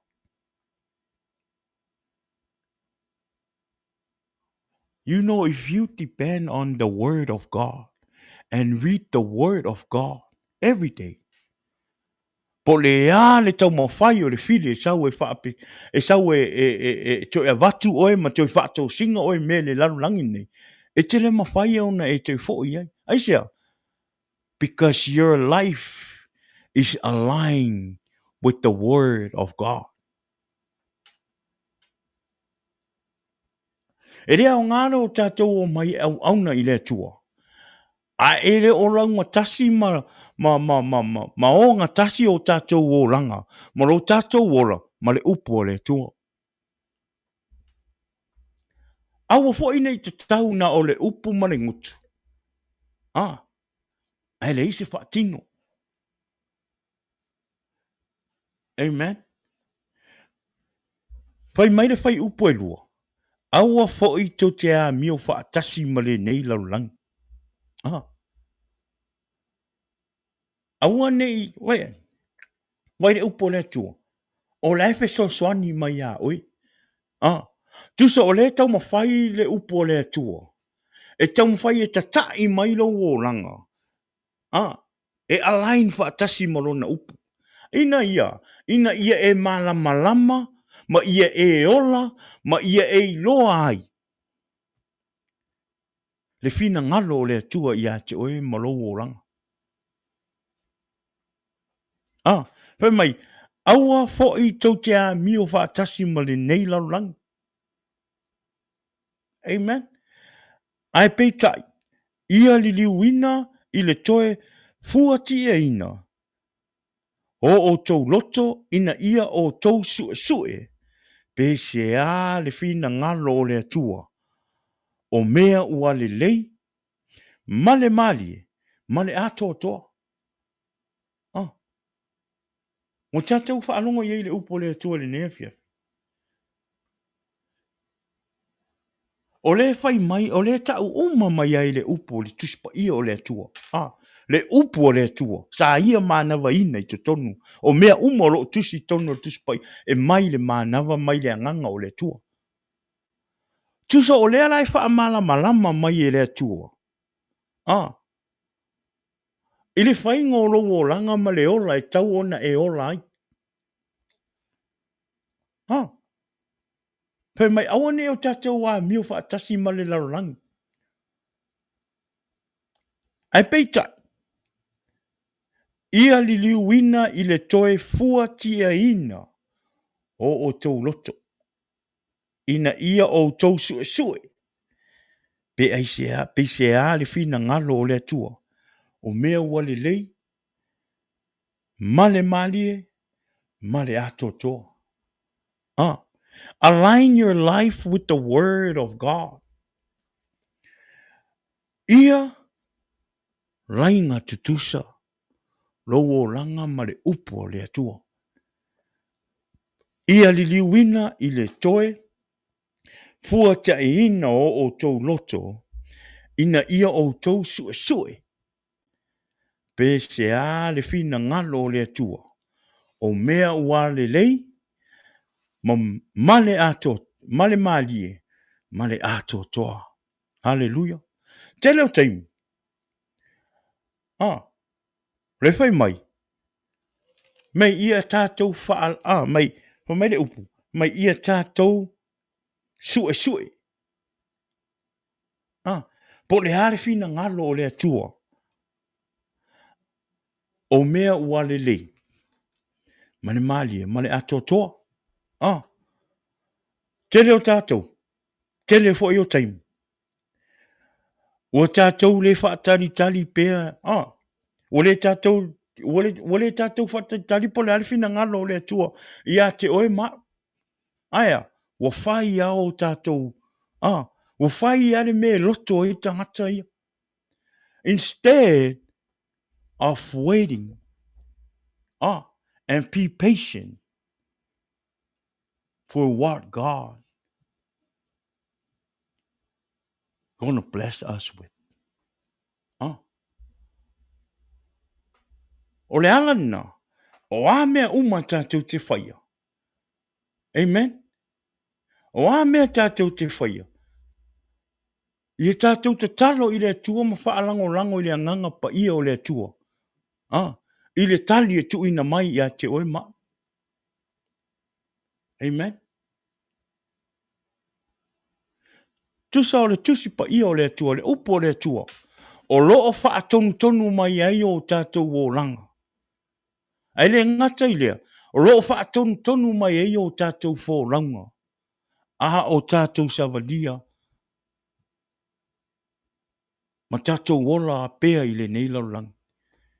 You know, if you depend on the word of God and read the word of God every day, Po le a le taumafai o le fili e sau e faape, e sau e, e, e, e toe avatu oe ma toe faatosina oe i mea i le lalolagi nei, e te le mafai ona e toe foi ai. Aisea? Because your life is aligned with the word of God. E le aoga le o tatou omai e auauna i le Atua, a e le o laugatasi ma, ma, ma, ma, ma, ma ogatasi o tatou olaga ma lo tatou ola ma le upu a le Atua. Aua foi ne i tatau na o le upu ma le gutu, a, ae leai se faatino. Amen. Fai mai le fuaiupu e 2, Aua foi tou te amio faatasi ma lenei lalolagi. Ah. Aua ne i, wai, wai le upu o le Atua, o la e fesoasoani mai iā oe. Ah. Tusa o lea e taumafai le upu o le Atua, e taumafai e tata'i mai lou olaga, A, e align faatasi ma Lona Upu. Ina ia, ina ia e malamalama, ma ia e ola, ma ia e iloa ai le finagalo o le Atua ia te oe ma lou olaga. A, fai mai, aua foi tou te amio faatasi ma lenei lalolagi. Amen. Ae peitai, ia liliuina i le toe fuatiaina o outou loto ina ia outou suesue pe sea le finagalo o le Atua, o mea ua lelei ma le malie ma le atoatoa. Ah. Ua tatou faalogo i ai i le upu o le Atua i lenei afiafi. O lea e fai mai, o lea e tau uma mai ai le upu o le Tusi Paia o le Atua. Ah, le upu o le Atua, sa ia manavaina i totonu o mea uma o lo o tusi i totonu o le Tusi Paia, e mai le manava mai le agaga o le Atua. Tusa o lea la e faamalamalama mai e le Atua. Ah, i le faiga o lou olaga ma le ola e tau ona e ola ai. Ha? Fai mai, aua ne i o tatou amio faatasi ma le lalolagi. Ae peitai, ia liliuina i le toe fuatiaina o outou loto, ina ia outou suesue pe aisea, peisea le finagalo o le Atua, o mea ua lelei ma le malie ma le atoatoa. Ah, align your life with the word of God. Ia laiga tutusa lou olaga ma le upu o le Atua. Ia liliuina i le toe fuataiina o outou loto ina ia outou suesue pe sea le finagalo o le Atua, o mea ua lelei ma, ma le atoa, ma le malie, ma le atoatoa. Haleluia. Tele o taimi. Ah, le fai mai, mai ia tatou faa, ah, mai, fai mai le upu, mai ia tatou suesue. Ah, po o le a le finagalo o le Atua, o mea ua lelei, ma le malie, ma le atoatoa. Ah, tele o tatou, tele foi o taimi, ua tatou le faatalitali pea, ah, ua le tatou, ua le, ua le tatou faatalitali po o le a le finagalo o le Atua ia te oe ma au. Ae a? Ua fai lava o tatou, ah, ua fai lava le mea e loto ai le tagata ia. Instead of waiting, ah, and be patient for what God gonna bless us with. Ah. O le ala lena, o a mea uma tatou te whaia. Amen. O a mea tatou te whaia. Ia tatou tatalo i le Atua ma faalagolago i le agaga paia o le Atua. Ah, i le tali e tuuina mai ia te oe ma au. Amen. Tusa o le Tusi Paia o le Atua, le upu o le Atua, o lo o faatonutonu mai ai o tatou olaga. Ae le gata i lea, o lo o faatonutonu mai ai o tatou folauga, a o tatou savalia. Ma tatou ola pea i lenei lalolagi,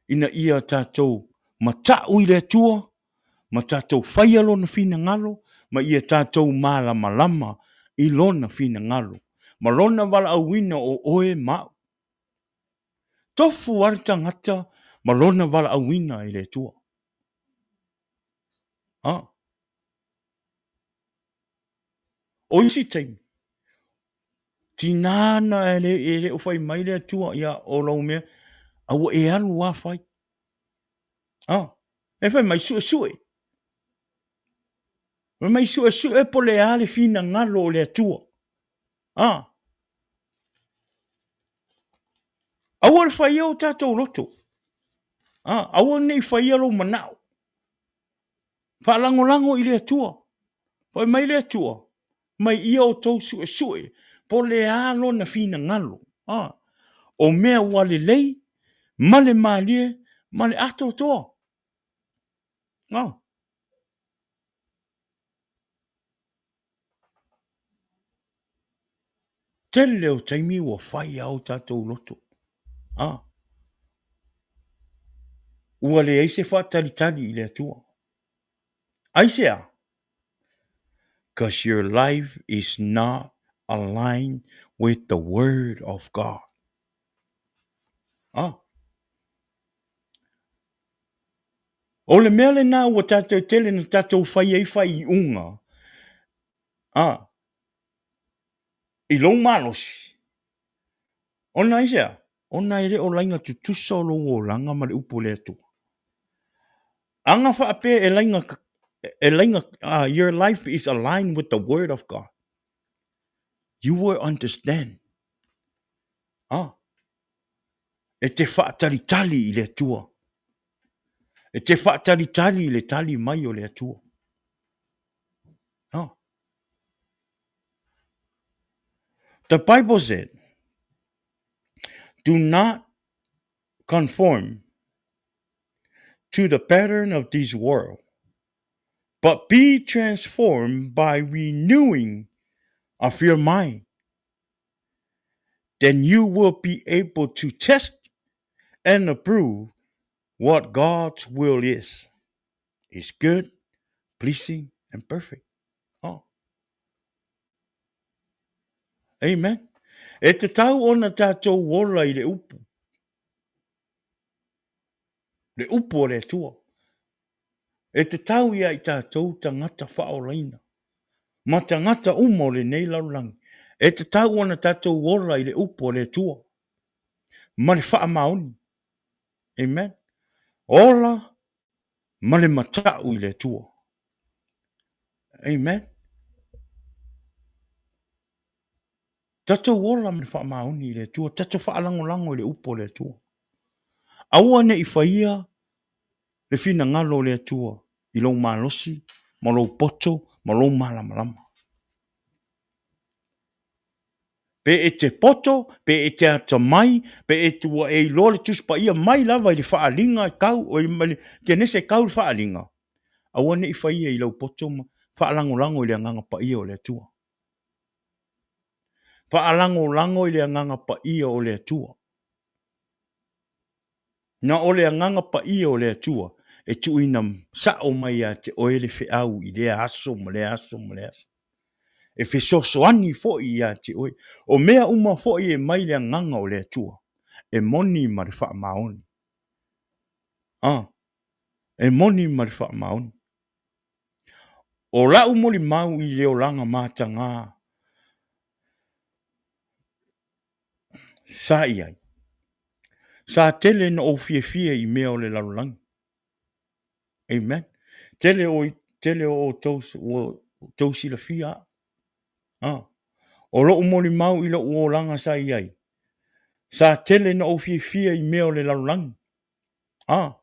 ina ia tatou mata'u i le Atua, ma tatou faia Lona finagalo, ma ia tatou malamalama i Lona finagalo, ma Lona valaauina o oe ma a'u. Tofu lava le tagata ma lona valaauina e le Atua. A. O isi taimi, tiga na e le, e le o fai mai le Atua, ia o lau mea, a ua e alu lava fai. A, e fai mai, suesue. Fai mai, suesue po le a le finagalo o le Atua. A, aua le faia o tatou loto. A, aua ne i faia lou manao. Faalagolago i le Atua. Fai mai le Atua, mai ia outou suesue po le a lona finagalo. A, o mea ua lelei ma le malie ma le atoatoa. A. Tele o taimi ua fai lava o tatou loto. A. Ua leai se faatalitali i le Atua. Aisea? Cause your life is not aligned with the word of God. Ah. O le mea lena ua tatou tele na tatou fai ai faaiuga ah, i lou malosi. Ona aisea? Ona e le o laina tutusa o lou olaga ma le upu o le Atua. Aga faapea e laina, e laina, your life is aligned with the word of God. You will understand. Ah. E te faatalitali i le Atua. E te faatalitali i le tali mai o le Atua. Ah. The Bible said, do not conform to the pattern of this world, but be transformed by renewing of your mind. Then you will be able to test and approve what God's will is. Is good, pleasing, and perfect. Oh. Amen. E tatau ona tatou ola i le upu. Le upu o le Atua. E tatau ia i tatou tagata faaolaina ma tagata uma o lenei lalolagi. E tatau ona tatou ola i le upu o le Atua ma le faamaoni. Amen. Ola ma le mata'u i le Atua. Amen. Tatou ola ma le faamaoni i le Atua, tatou faalagolago i le upu o le Atua. Aua ne i faia le finagalo o le Atua i lou malosi ma lou poto ma lou malamalama. Pe e te poto, pe e te atamai, pe e ua e iloa le Tusi Paia mai lava i le faaaliga e tau, o le Kenese e tau i le faaaliga, aua ne i faia i lau poto ma faalagolago i le Agaga Paia o le Atua. Faalagolago i le Agaga Paia o le Atua. Na o le Agaga Paia o le Atua e tuuina sao mai ia te oe le feau i lea aso ma lea aso ma lea aso. E fesoasoani foi ia te oe. O mea uma foi e mai le Agaga o le Atua, e moni ma le faamaoni. A, e moni ma le faamaoni. O la'u molimau i le olaga mataga sa i ai, sa tele na ou fiafia i mea o le lalolagi. Amen. Tele o, tele o outou ua outou silafia a'u. Ah. O lo'u molimau i lo'u olaga sa i ai, sa tele na ou fiafia i mea o le lalolagi. Ah.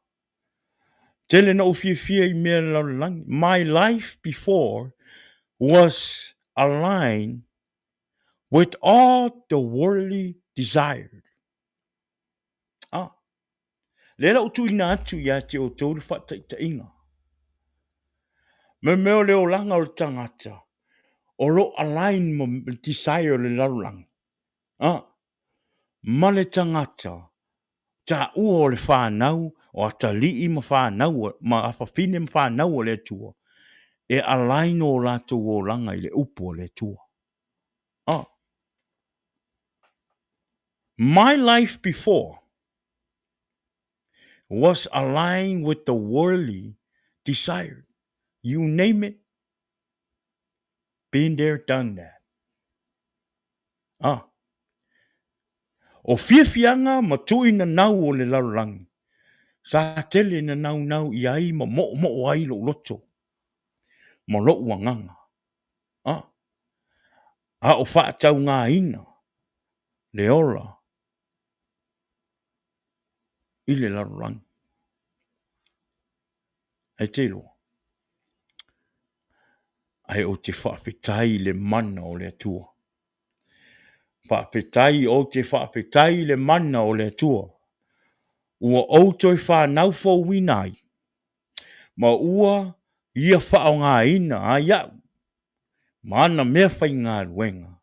Tele na ou fiafia i mea o le lalolagi. My life before was aligned with all the worldly desire. Ah. Lea la ua tuuina atu ia te outou le faataitaiga. Me mea o le olaga o le tagata, o lo align ma desire o le lalolagi. Ah. ma le tagata taua o le fanau o atalii ma fanau ma afafine ma fanau a le Atua e align o latou olaga i le upu a le Atua. Oh. My life before was aligned with the worldly desire. You name it, been there, done that. Ah. O fiafiaga ma tuuinanau o le lalolagi, sa tele na naunau i ai ma moomoo ai lou loto ma lou agaga. Ah. A o faataugaina le ola i le lalolagi. Ae te iloa, ae ou te faafetai i le mana o le Atua. Faafetai, ou te faafetai i le mana o le Atua ua ou toe fanau fouina ai, ma ua ia faaaogaina ai au ma ana meafaigaluega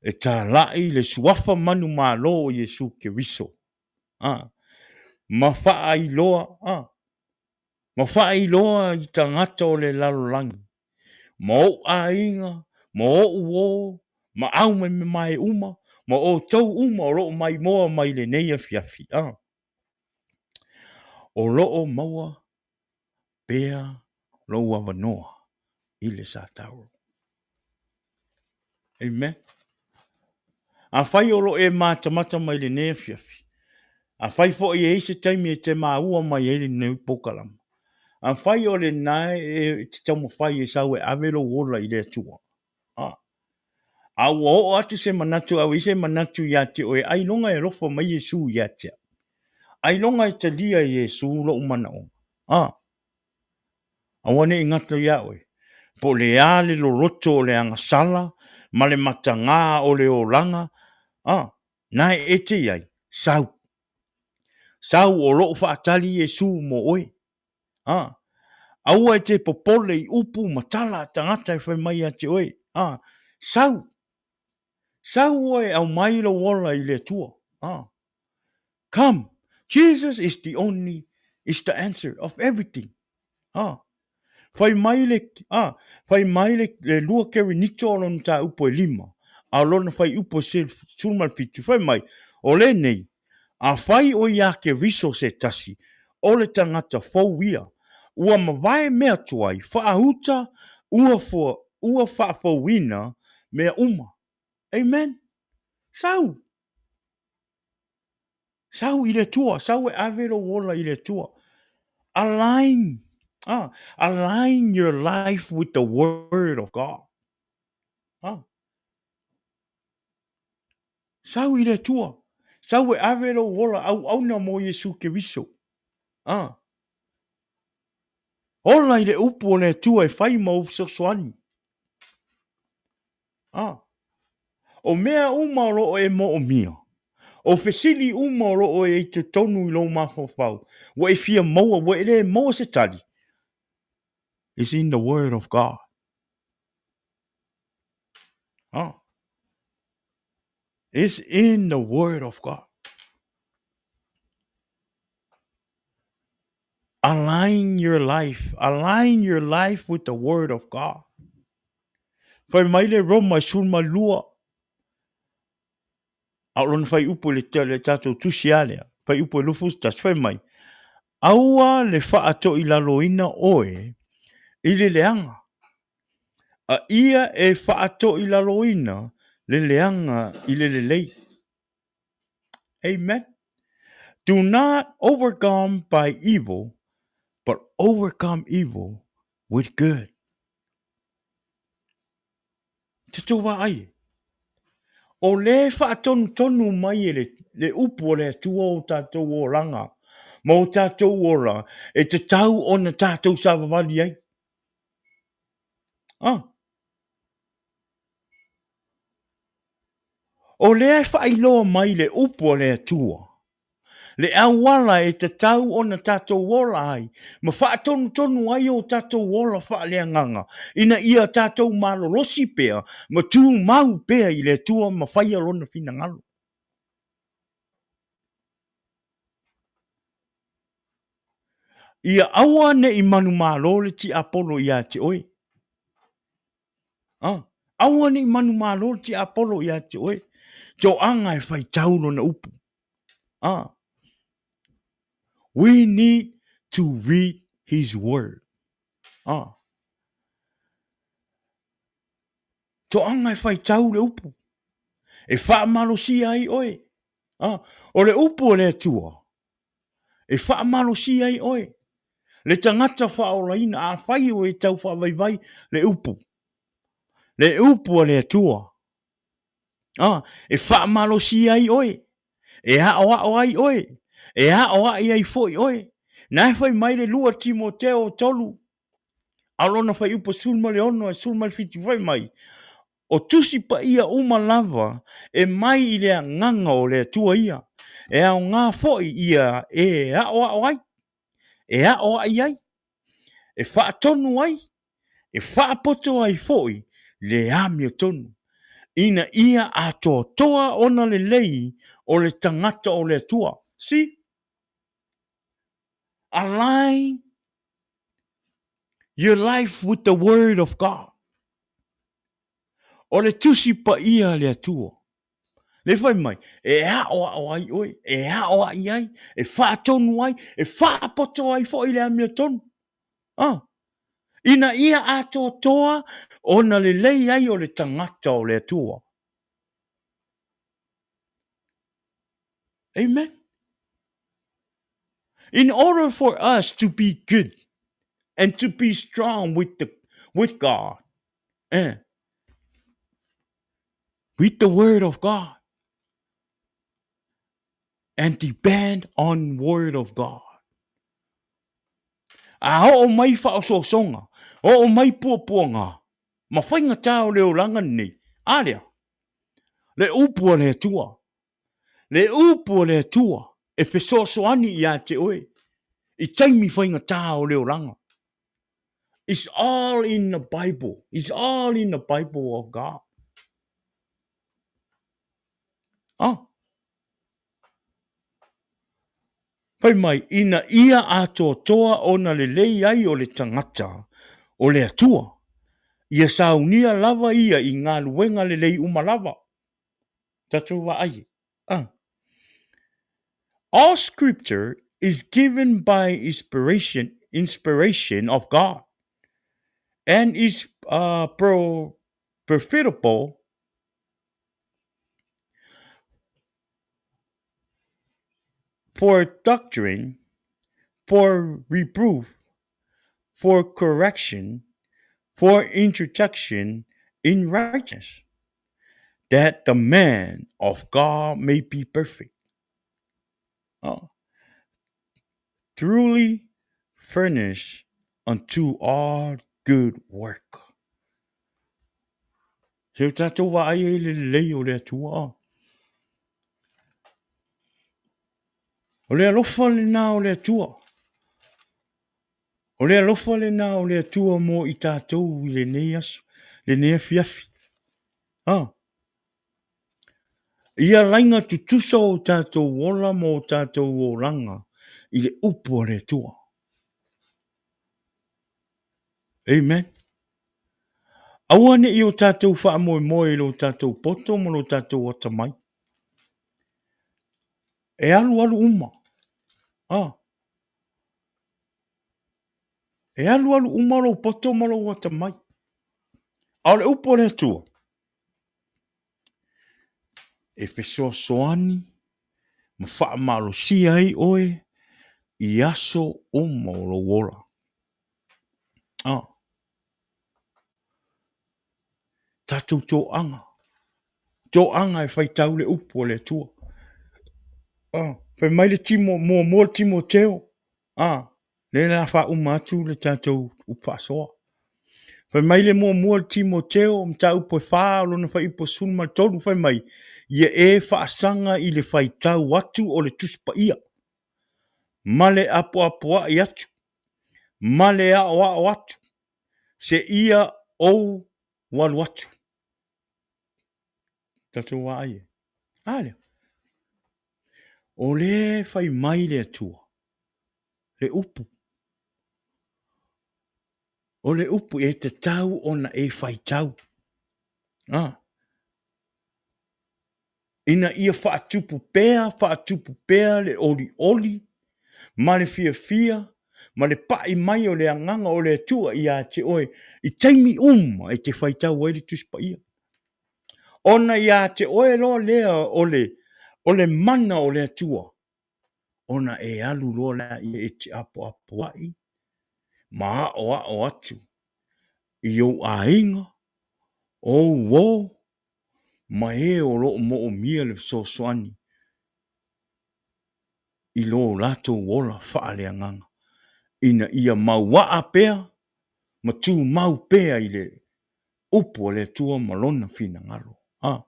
e talai le suafa manumalo o Iesu Keriso, a, ma faailoa, a, ma faailoa i tagata o le lalolagi, ma ou aiga, ma ou uo, ma aumamemae uma, ma outou uma o lo o maimoa mai lenei afiafi, a, o lo o maua pea lou avanoa i le Satauro. Amen. Afai o lo o e matamata mai lenei afiafi, afai foi e i ai se taimi e te maua mai ai lenei polokalama, afai o lena e te taumafai e sau e ave lou ola i le Atua, a, a ua oo atu se manatu, a ua i ai se manatu ia te oe, ailoga e alofa mai Iesu ia te au. Ailoga e talia e Iesu lou manaoga. A, Aua ne i gata iā oe, po o le a le loloto o le agasala ma le matagā o le olaga, a, na e te i ai, sau. Sau o lo o faatali Iesu mo oe. A, aua e te popole i upu ma tala a tagata e fai mai ia te oe. A, sau. Sau oe e aumai lou ola i le Atua. A, come. Jesus is the only, is the answer of everything. A, fai mai le, a, fai mai le, le lua Kerenito o lona mataupu e lima, a o lona fuaiupu e 17, fai mai, o lenei, afai o iā Keriso se tasi, o le tagata fou ia, ua mavae mea tuai, faauta, ua, fua, ua faafouina mea uma. Amen. Sau. Sau i le Atua, sau e ave lou ola i le Atua. Align, ah, align your life with the word of God. Ah. Sau i le Atua, sau e ave lou ola auauna mo Iesu Keriso. Ah. Ola i le upu o le Atua e fai ma ou fesoasoani. Ah. O mea uma o lo o e moomia, o fesili uma o lo o e i totonu i lou mafaufau, ua e fia maua, ua e le maua se tali, is in the word of God. Ah. It's in the word of God. Align your life. Align your life with the word of God. Fai mai le Roma e 12, a o lona fuaiupu i le, le tatou tusi a lea, fuaiupu e 21, fai mai, aua le faatoilaloina oe i le leaga, a ia e faatoilaloina le leaga i le lelei. Amen. Do not overcome by evil, but overcome evil with good. Te tō wā ai e. O le whaatonutonu mai e le, le upu o le Atua o tātou olaga, ma o tātou ola, e te tau ona tātou savavali ai. Ah. O lea e faailoa mai le upu a le Atua, le auala e tatau ona tatou ola ai ma faatonutonu ai o tatou ola faaleagaga, ina ia tatou malolosi pea ma tumau pea i le Atua ma faia Lona finagalo. Ia aua ne i manumalo le tiapolo ia te oe. Ah, aua ne i manumalo le tiapolo ia te oe. Toaga e faitau lona upu. Ah. We need to read his word. Ah. Toaga e faitau le upu. E faamalosia ai oe. Ah, o le upu o le Atua, e faamalosia ai oe. Le tagata faaolaina, afai ua e tau faavaivai le upu, le upu a le Atua, ah, e faamalosia ai oe, e aoao ai oe, e aoai ai foi oe. Na e fai mai le 2 Timoteo 3, a o lona fuaiupu 16 e 17 fai mai, O Tusi Paia uma lava e mai i le Agaga o le Atua ia, e aoga foi ia e aoao ai, e aoai ai, e faatonu ai, e faapoto ai foi le amiotonu, ina ia atoatoa ona lelei o le tagata o le Atua. See? Align your life with the word of God. O le Tusi Paia a le Atua. Le fai mai, e aoao ai oe, e aoai ai, e faatonu ai, e faapoto ai foi le amiotonu. Ah. Ina ia atoatoa ona lelei ai o le tagata o le Atua. Amen. In order for us to be good and to be strong with the with God, eh, with the word of God and depend on word of God. A oo mai whaosoosonga, oo mai puapuaga, ma whaingatā o le olaga nei, a lea, le upu a le Atua, Le upu a le Atua e fesoasoani iā te oe i taimi faigata o le olaga. It's all in the Bible. It's all in the Bible of God. Ah. Fai mai, ina ia atoatoa ona lelei ai o le tagata o le Atua, ia saunia lava ia i galuega lelei uma lava. Tatou vaai e. Ah. All scripture is given by inspiration, inspiration of God and is uh, pro, profitable for doctrine, for reproof, for correction, for introduction in righteousness, that the man of God may be perfect, uh, truly furnished unto all good work. Se o tātou vaai ai le lelei o le Atua. O le alofa lenā o le Atua. O le alofa lenā o le Atua mo i tātou i lenei aso, lenei afiafi. Ah. Ia laina tutusa o tātou ola ma o tātou olaga i le upu a le Atua. Amen. Aua ne i o tātou faamoemoe i lo tātou poto ma lo tātou atamai. E alualu uma. Ah. E alualu uma lou poto ma lou atamai. A o le upu a le Atua, e fesoasoani ma faamalosia ai oe i aso uma o lou ola. Ah. Tatou toaga, toaga e faitau le upu a le Atua. Ah, fai mai le timo, muamua le Timoteo, ah, lea la faauma atu le tatou upu faasoa. Fai mai le muamua le Timoteo, mataupu e 4, o lona fuaiupu 13, fai mai, ia e faasaga i le faitau atu o le Tusi Paia, ma le apoapoai atu, ma le aoao atu, seia ou alu atu. Tatou vaai e. A lea. O lea e fai mai le Atua, le upu. O le upu e tatau ona e faitau. Ah. Ina ia faatupu pea, faatupu pea le olioli ma le fiafia ma le pai mai o le agaga o le Atua ia te oe i taimi uma e te faitau ai le Tusi Paia. Ona ia te oe loa lea o le, o le mana o le Atua, ona e alu loa lea e te apoapoai ma aoao atu i ou aiga, ou uo, ma e o lo o moomia le fesoasoani i lo latou ola faaleagaga, ina ia mauaa pea ma tumau pea i le upu a le Atua ma Lona finagalo. Ah.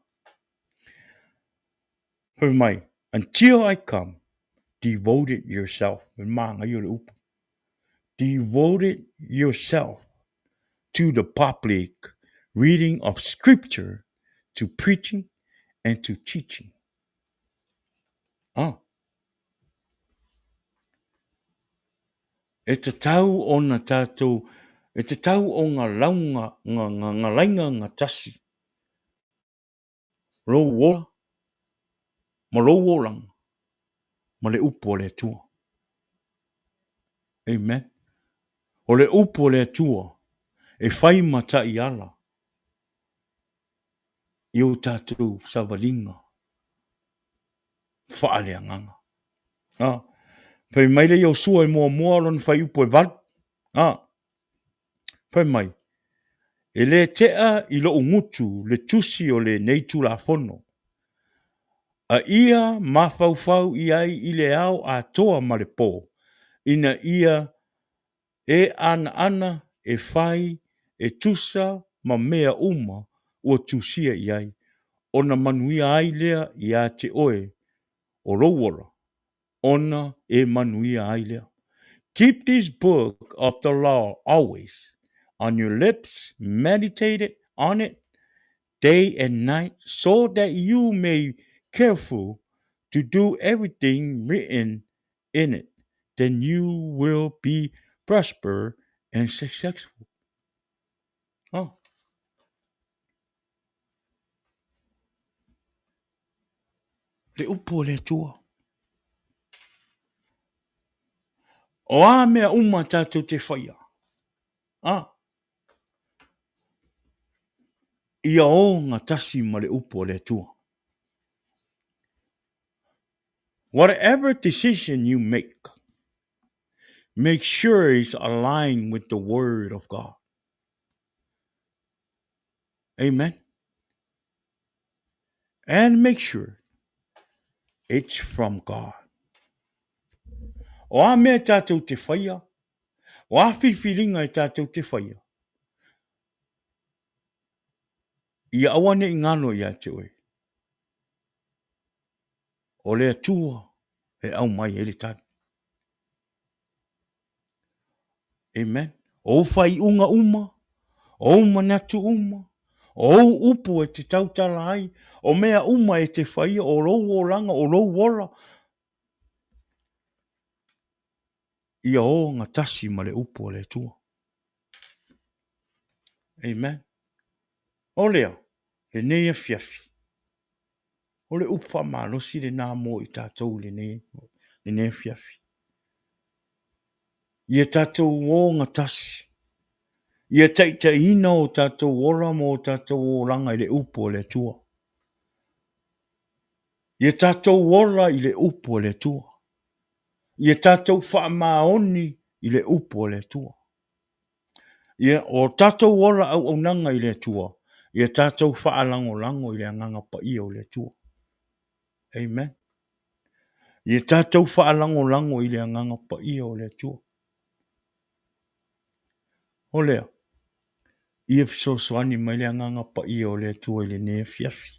Fai mai, until I come, devoted yourself. Le manaia o le upu. Devoted yourself to the public reading of scripture, to preaching and to teaching. Ah. E tatau ona tātou, e tatau o ngā launga, ngā, ngā, ngā lainga ngā tasi, lou ola, ma lou olaga, ma le upu a le Atua. Amen. O le upu a le Atua e fai ma taiala i o tātou savaliga faaleagaga. Ah, fai mai le Iosua i muamua lona fuaiupu e 8. Ah, fai mai, e le tea i lou gutu le tusi o lenei Tulafono, a ia mafaufau i ai i le ao atoa ma le po, ina ia e anaana e fai e tusa ma mea uma ua tusia i ai, ona manuia ai lea ia te oe o lou ola, ona e manuia ai lea. Keep this book of the law always on your lips, meditate on it day and night, so that you may careful to do everything written in it. Then you will be prosper and successful. Oh. Le upu o le Atua. O a mea uma tātou te whaia. Ah. Ia o ngā tasi ma le upu o le Atua. Whatever decision you make, make sure it's aligned with the word of God. Amen. And make sure it's from God. O a mea tātou te whaia, o a whiriwhiringa e tātou te whaia, ia aua ne i ngano ia te oe. O le Atua e aumai ai le tali. Amen. O ou faaiuga uma, o ou manatu uma, o ou upu e te tautala ai, o mea uma e te whaia, o lou olaga, o lou ola, ia o gatasi ma le upu a le Atua. Amen. O lea, lenei afiafi, o le upu faamalosi lenā mo i tātou i lenei, lenei afiafi. Ia tātou o gatasi, ia taitaiina o tātou ola ma o tātou olaga i le upu a le Atua. Ia tātou ola i le upu a le Atua. Ia tātou faamaoni i le upu a le Atua. Ia, o tātou ola auaunaga i le Atua, ia tātou faalagolago i le Agaga Paia o le Atua. Amen. Ia tātou faalagolago i le Agaga Paia o le Atua. O lea, ia fesoasoani mai le Agaga Paia o le Atua i lenei afiafi.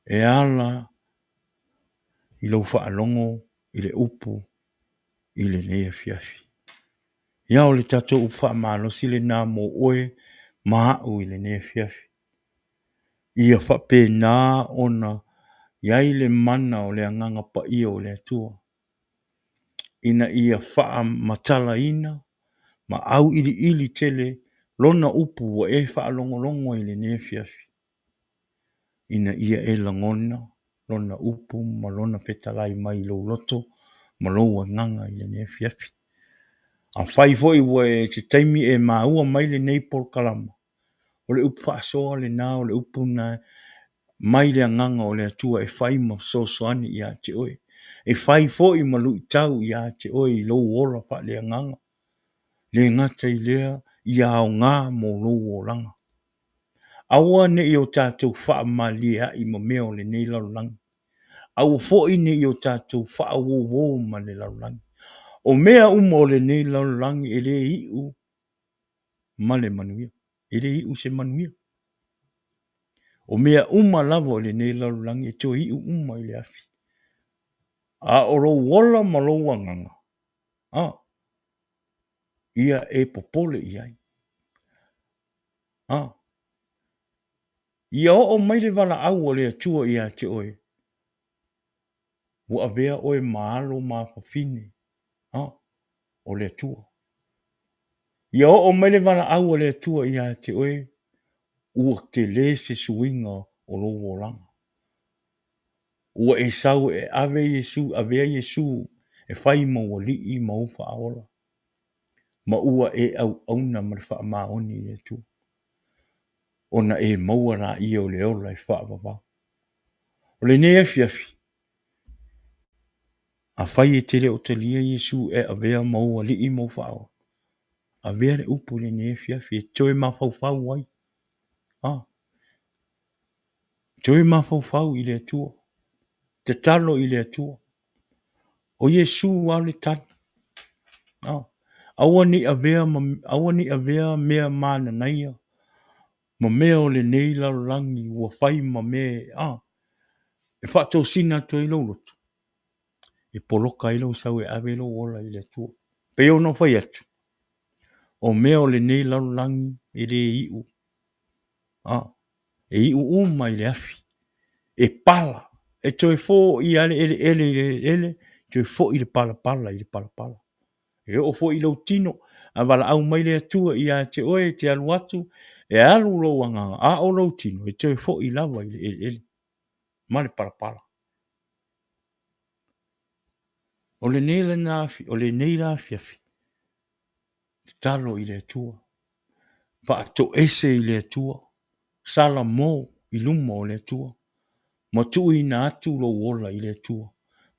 E ala i lou faalogo i le upu i lenei afiafi. Ia o le tatou upu faamalosi lenā mo oe ma a'u i lenei afiafi. Ia faapena ona i ai le mana o le Agaga Paia o le Atua, ina ia faamatalaina ma auiliili tele Lona upu ua e faalogologo ai i lenei afiafi, ina ia e lagona Lona upu ma Lona fetalai mai i lou loto ma lou agaga i lenei afiafi. Afai foi ua e se taimi e maua mai lenei polokalama, o le upu faasoa lena, o le upu lena mai le agaga o le Atua e fai ma fesoasoani ia te oe, e fai foi ma luitau ia te oe i lou ola faaleagaga. Le gata i lea, ia aoga mo lou olaga. Aua ne i o tatou faamalieai ma mea o lenei lalolagi. Aua foi ne i o tatou faauouo ma le lalolagi. O mea uma o lenei lalolagi e le iu ma le manuia. E le iu i se manuia. O mea uma lava o lenei lalolagi e toe iu uma i le afi. A o lou ola ma lou agaga, a, ia e popole i ai. A, ia oo mai le valaau a le Atua ia te oe, ua avea oe ma alo ma afafine a, o le Atua. Ia oo mai le valaau a le Atua ia te oe, ua tele se suiga o lou olaga. Ua e sau e ave Iesu, avea Iesu e fai ma ou Alii ma ou Faaola, ma ua e auauna ma le faamaoni i le Atua, ona e maua laia o le ola e faavavau. O lenei afiafi, afai e te le o talia Iesu e avea ma ou Alii ma ou Faaola, avea le upu i lenei afiafi e toe mafaufau ai. A, toe mafaufau i le Atua. Tatalo i le Atua. O Iesu lava le tali. Aua ne i avea ma, aua ne i avea mea mananaia ma mea o lenei lalolagi ua fai ma mea a, e faatosina atu ai lou loto, e poloka ai lou sau e ave lou ola i le Atua. Pei ona ou fai atu, o mea o lenei lalolagi e le iu, a, e iu uma i le afi, e pala, e toe foi lava le eleele i le eleele, toe foi le palapala i le palapala. E oo foi i lou tino, a valaau mai le Atua ia te oe e te alu atu, e alu lou agaga, a o lou tino, e toe foi lava i le eleele ma le palapala. O lenei la afiafi, tatalo i le Atua, faatoese i le Atua, salamo i luma o le Atua, ma tuuina atu lou ola i le Atua,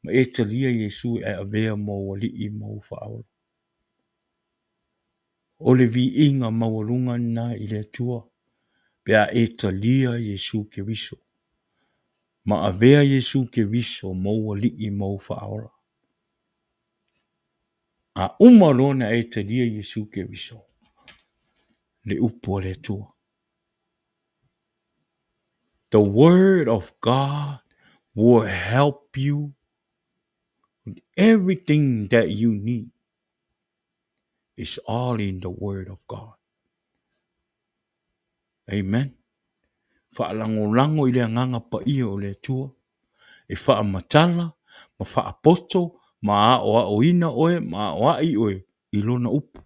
ma e talia Iesu e avea ma ou Alii ma ou Faaola. O le viiga maualuga lena i le Atua pe a e talia Iesu Keriso ma avea Iesu Keriso ma ou Alii ma ou Faaola. A uma loa ona e talia Iesu Keriso, le upu a le Atua. The word of God will help you with everything that you need. It's all in the word of God. Amen. Faalagolago i le agaga paia o le Atua e faamatala ma faapoto ma aoaoina oe ma aoai oe i lona upu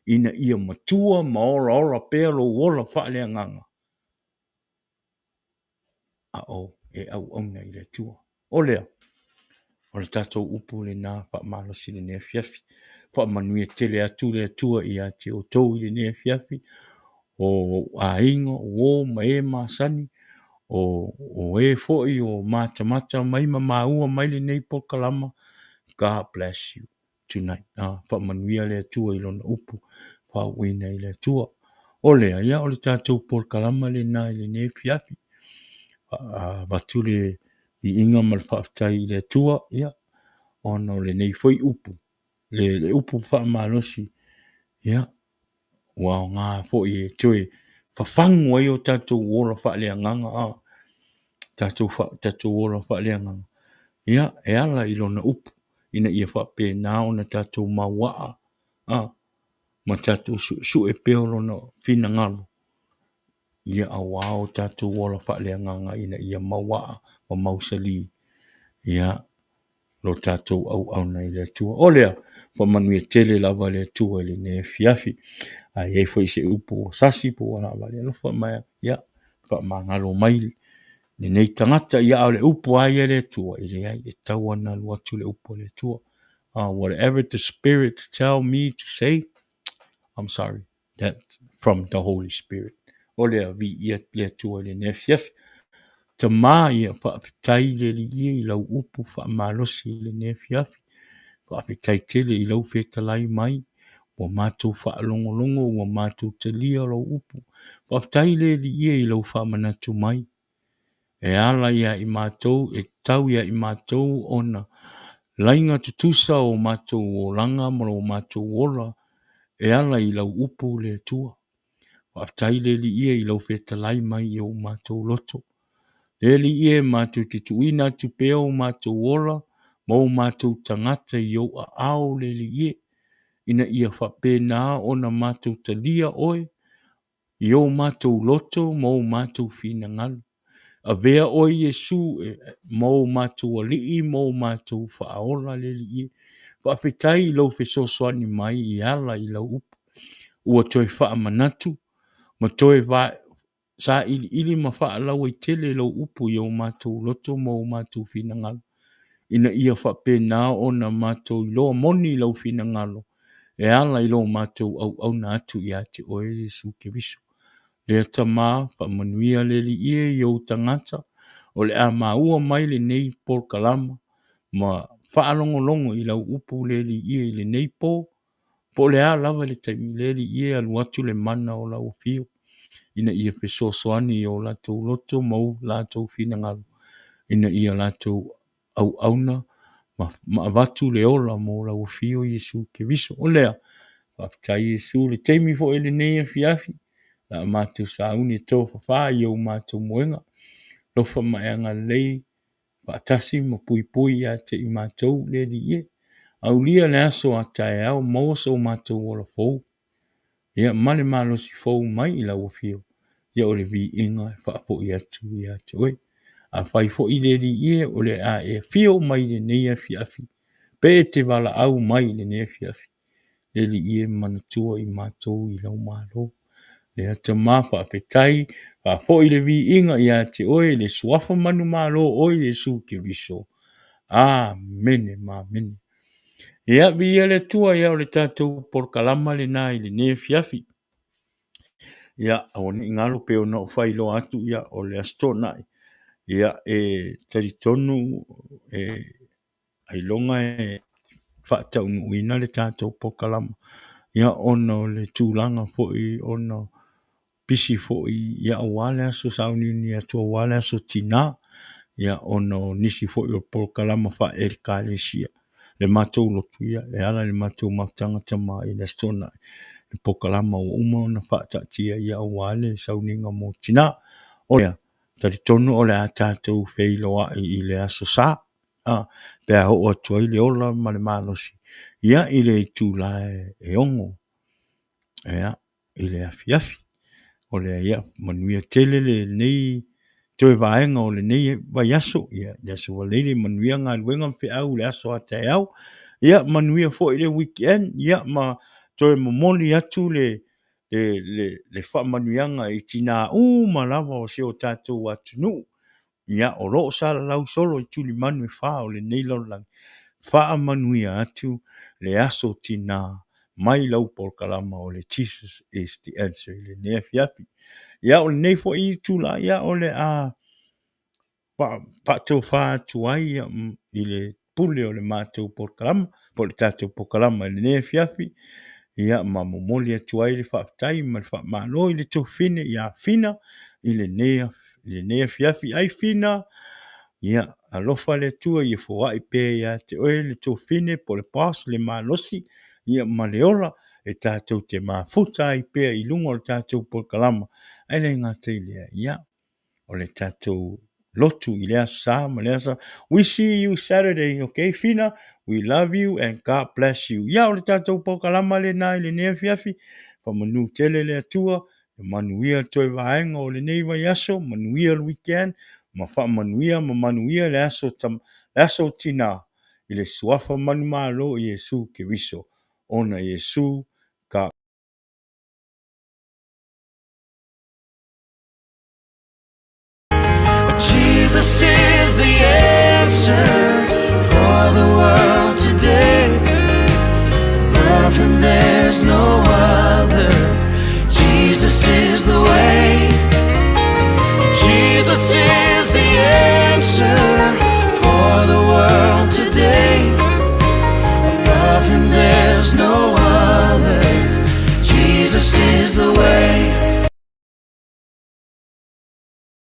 ina ia matua ma olaola pea lou ola faaleagaga a o e auauna i le Atua. O lea, o le tatou upu lena faamalosi i lenei afiafi. Faamanuia tele atu le Atua ia te outou i lenei afiafi, o ou aiga, o uo ma e masani, o e foi o matamata mai ma maua mai lenei polokalama, God bless you tonight. Faamanuia le Atua i lona upu faauuina i le Atua. O lea, ia, o le tatou polokalama lena i lenei afiafi. Avatu le viiga ma le faafetai i le Atua, ia, ona o lenei foi upu, le upu faamalosi, ia, ua aoga foi e toe fafagu ai o tatou ola faaleagaga, a, tatou ola faaleagaga, ia, e ala i lona upu, ina ia faapena ona tatou mauaa, a, ma tatou suesue pea o lona finagalo, ia aua o tatou ola faaleagaga ina ia mauaa ma mausali, ia. lo tatou auauna i le Atua. O lea, faamanuia tele lava le Atua i lenei afiafi. A i ai foi se upu ua sasi po ua laavale, alofa mai, ia, faamagalo mai lenei tagata. Ia, a o le upu lava ia a le Atua, e leai, e tatau ona alu atu le upu a le Atua. Whatever the Spirit tell me to say, I'm sorry, that from the Holy Spirit. O lea, viia le Atua i lenei afiafi. Tama, ia faafetai le Alii e i lau upu faamalosi i lenei afiafi. Faafetai tele i lau fetalai mai, ua matou faalogologo, ua matou talia lau upu. Faafetai le Alii e i lau faamanatu mai. E ala ia i matou, e tatau ia i matou ona laina tutusa o matou olaga ma lo matou ola e ala i lau upu le Atua. Faafetai le Alii e i lau fetalai mai i o matou loto. Le Alii e, matou te tuuina atu pea o matou ola ma o matou tagata i ou aao le Alii e, ina ia faapena ona matou talia oe i o matou loto ma o matou finagalo. Avea oe Iesu ma o matou Alii ma o matou Faaola le Alii e. Faafetai i lou fesoasoani mai e ala i lau upu. Ua toe faamanatu ma toe sailiili ma faalauaitele lau upu i o matou loto ma o matou finagalo, ina ia faapena ona matou iloa moni lau finagalo e ala i lo matou auauna atu ia te oe Iesu Keriso. Lea Tama, faamanuia le Alii e i ou tagata, o le a maua mai lenei polokalama ma faalogologo i lau upu le Alii e i lenei po, po o le a lava le taimi, le Alii e, alu atu le mana o lau afio ina ia fesoasoani i o latou loto ma o latou finagalo, ina ia latou auauna ma avatu le ola mo lau afio Iesu Keriso. O lea, faafetai Iesu i le taimi foi o lenei afiafi, o le a matou sauni e tofafa i o matou moega. Alofa ma e agalelei faatasi ma puipui ia te i matou le Alii e. Aulia le aso a taeao, maua so matou ola fou, ia ma le malosi fou mai i lau afio, ia o le viiga e faafoi atu ia te oe. Afai foi le Alii e o le a e afio mai i lenei afiafi, pe e te valaau mai i lenei afiafi, le Alii e, manatua i matou i lau Malo. Lea Tama faafetai, faafoi le viiga ia te oe i le suafa manumalo o Iesu Keriso. Amene ma amene. Ia, viia le Atua, ia o le tatou polokalama lena i lenei afiafi. Ia, aua ne i galo pei ona ou faailoa atu, ia, o le Aso Toonai, ia, e talitonu e ailoga e faataunuuina le tatou polokalama, ia, ona o le tulaga foi ona pisi foi ia aua le aso sauniuni atu aua le aso Tinā, ia ona o nisi foi o polokalama faale-Ekalesia. Le matou lotu, ia e ala i le matou mafutaga tama i le Aso Toonai, le polokalama ua uma ona faataatia ia aua le sauniga mo tina. O lea, talitonu o le a tatou feiloai i le Aso Sa, a, pe a oo atu ai le ola ma le malosi, ia i le itula e 6 ia, i le afiafi. O lea, ia, manuia tele lenei toe vaega o lenei vaiaso, ia, le Aso Faraile, manuia galuega ma feau i le aso a taeao. Ia, manuia foi le weekend, ia, ma toe momoli atu le faamanuiaga i tina uma lava o si o tatou atunuu, ia, o lo o salalau solo i tulimanu e fa o lenei lalolagi, faamanuia atu le Aso Tina mai lau polokalama o le Jesus is the Answer i lenei afiafi. Ia, o lenei foi itula, ia, o le a faatofa atu ai i le pule o le matou polokalama, po o le tatou polokalama i lenei afiafi, ia, ma momoli atu ai le faafetai ma le faamalo i le tuafafine ia Fina i lenei afiafi. Ai Fina, ia alofa le Atua ia foai pea ia te oe le tuafafine po o le boss le malosi, ia ma le ola e tatou te mafuta ai pea i luga o le tatou polokalama. Ae le gata i lea, ia, o le tatou lotu i lea Aso Sa ma lea aso. We see you Saturday, okay Fina? We love you and God bless you. Ia, o le tatou polokalama lena i lenei afiafi. Faamanu tele le Atua, manuia toe vaega o lenei vaiaso, manuia le weekend, ma faamanuia ma manuia le aso, le aso tina. i le suafa manumalo o Iesu Keriso, ona Iesu ka Jesus is the answer for the world.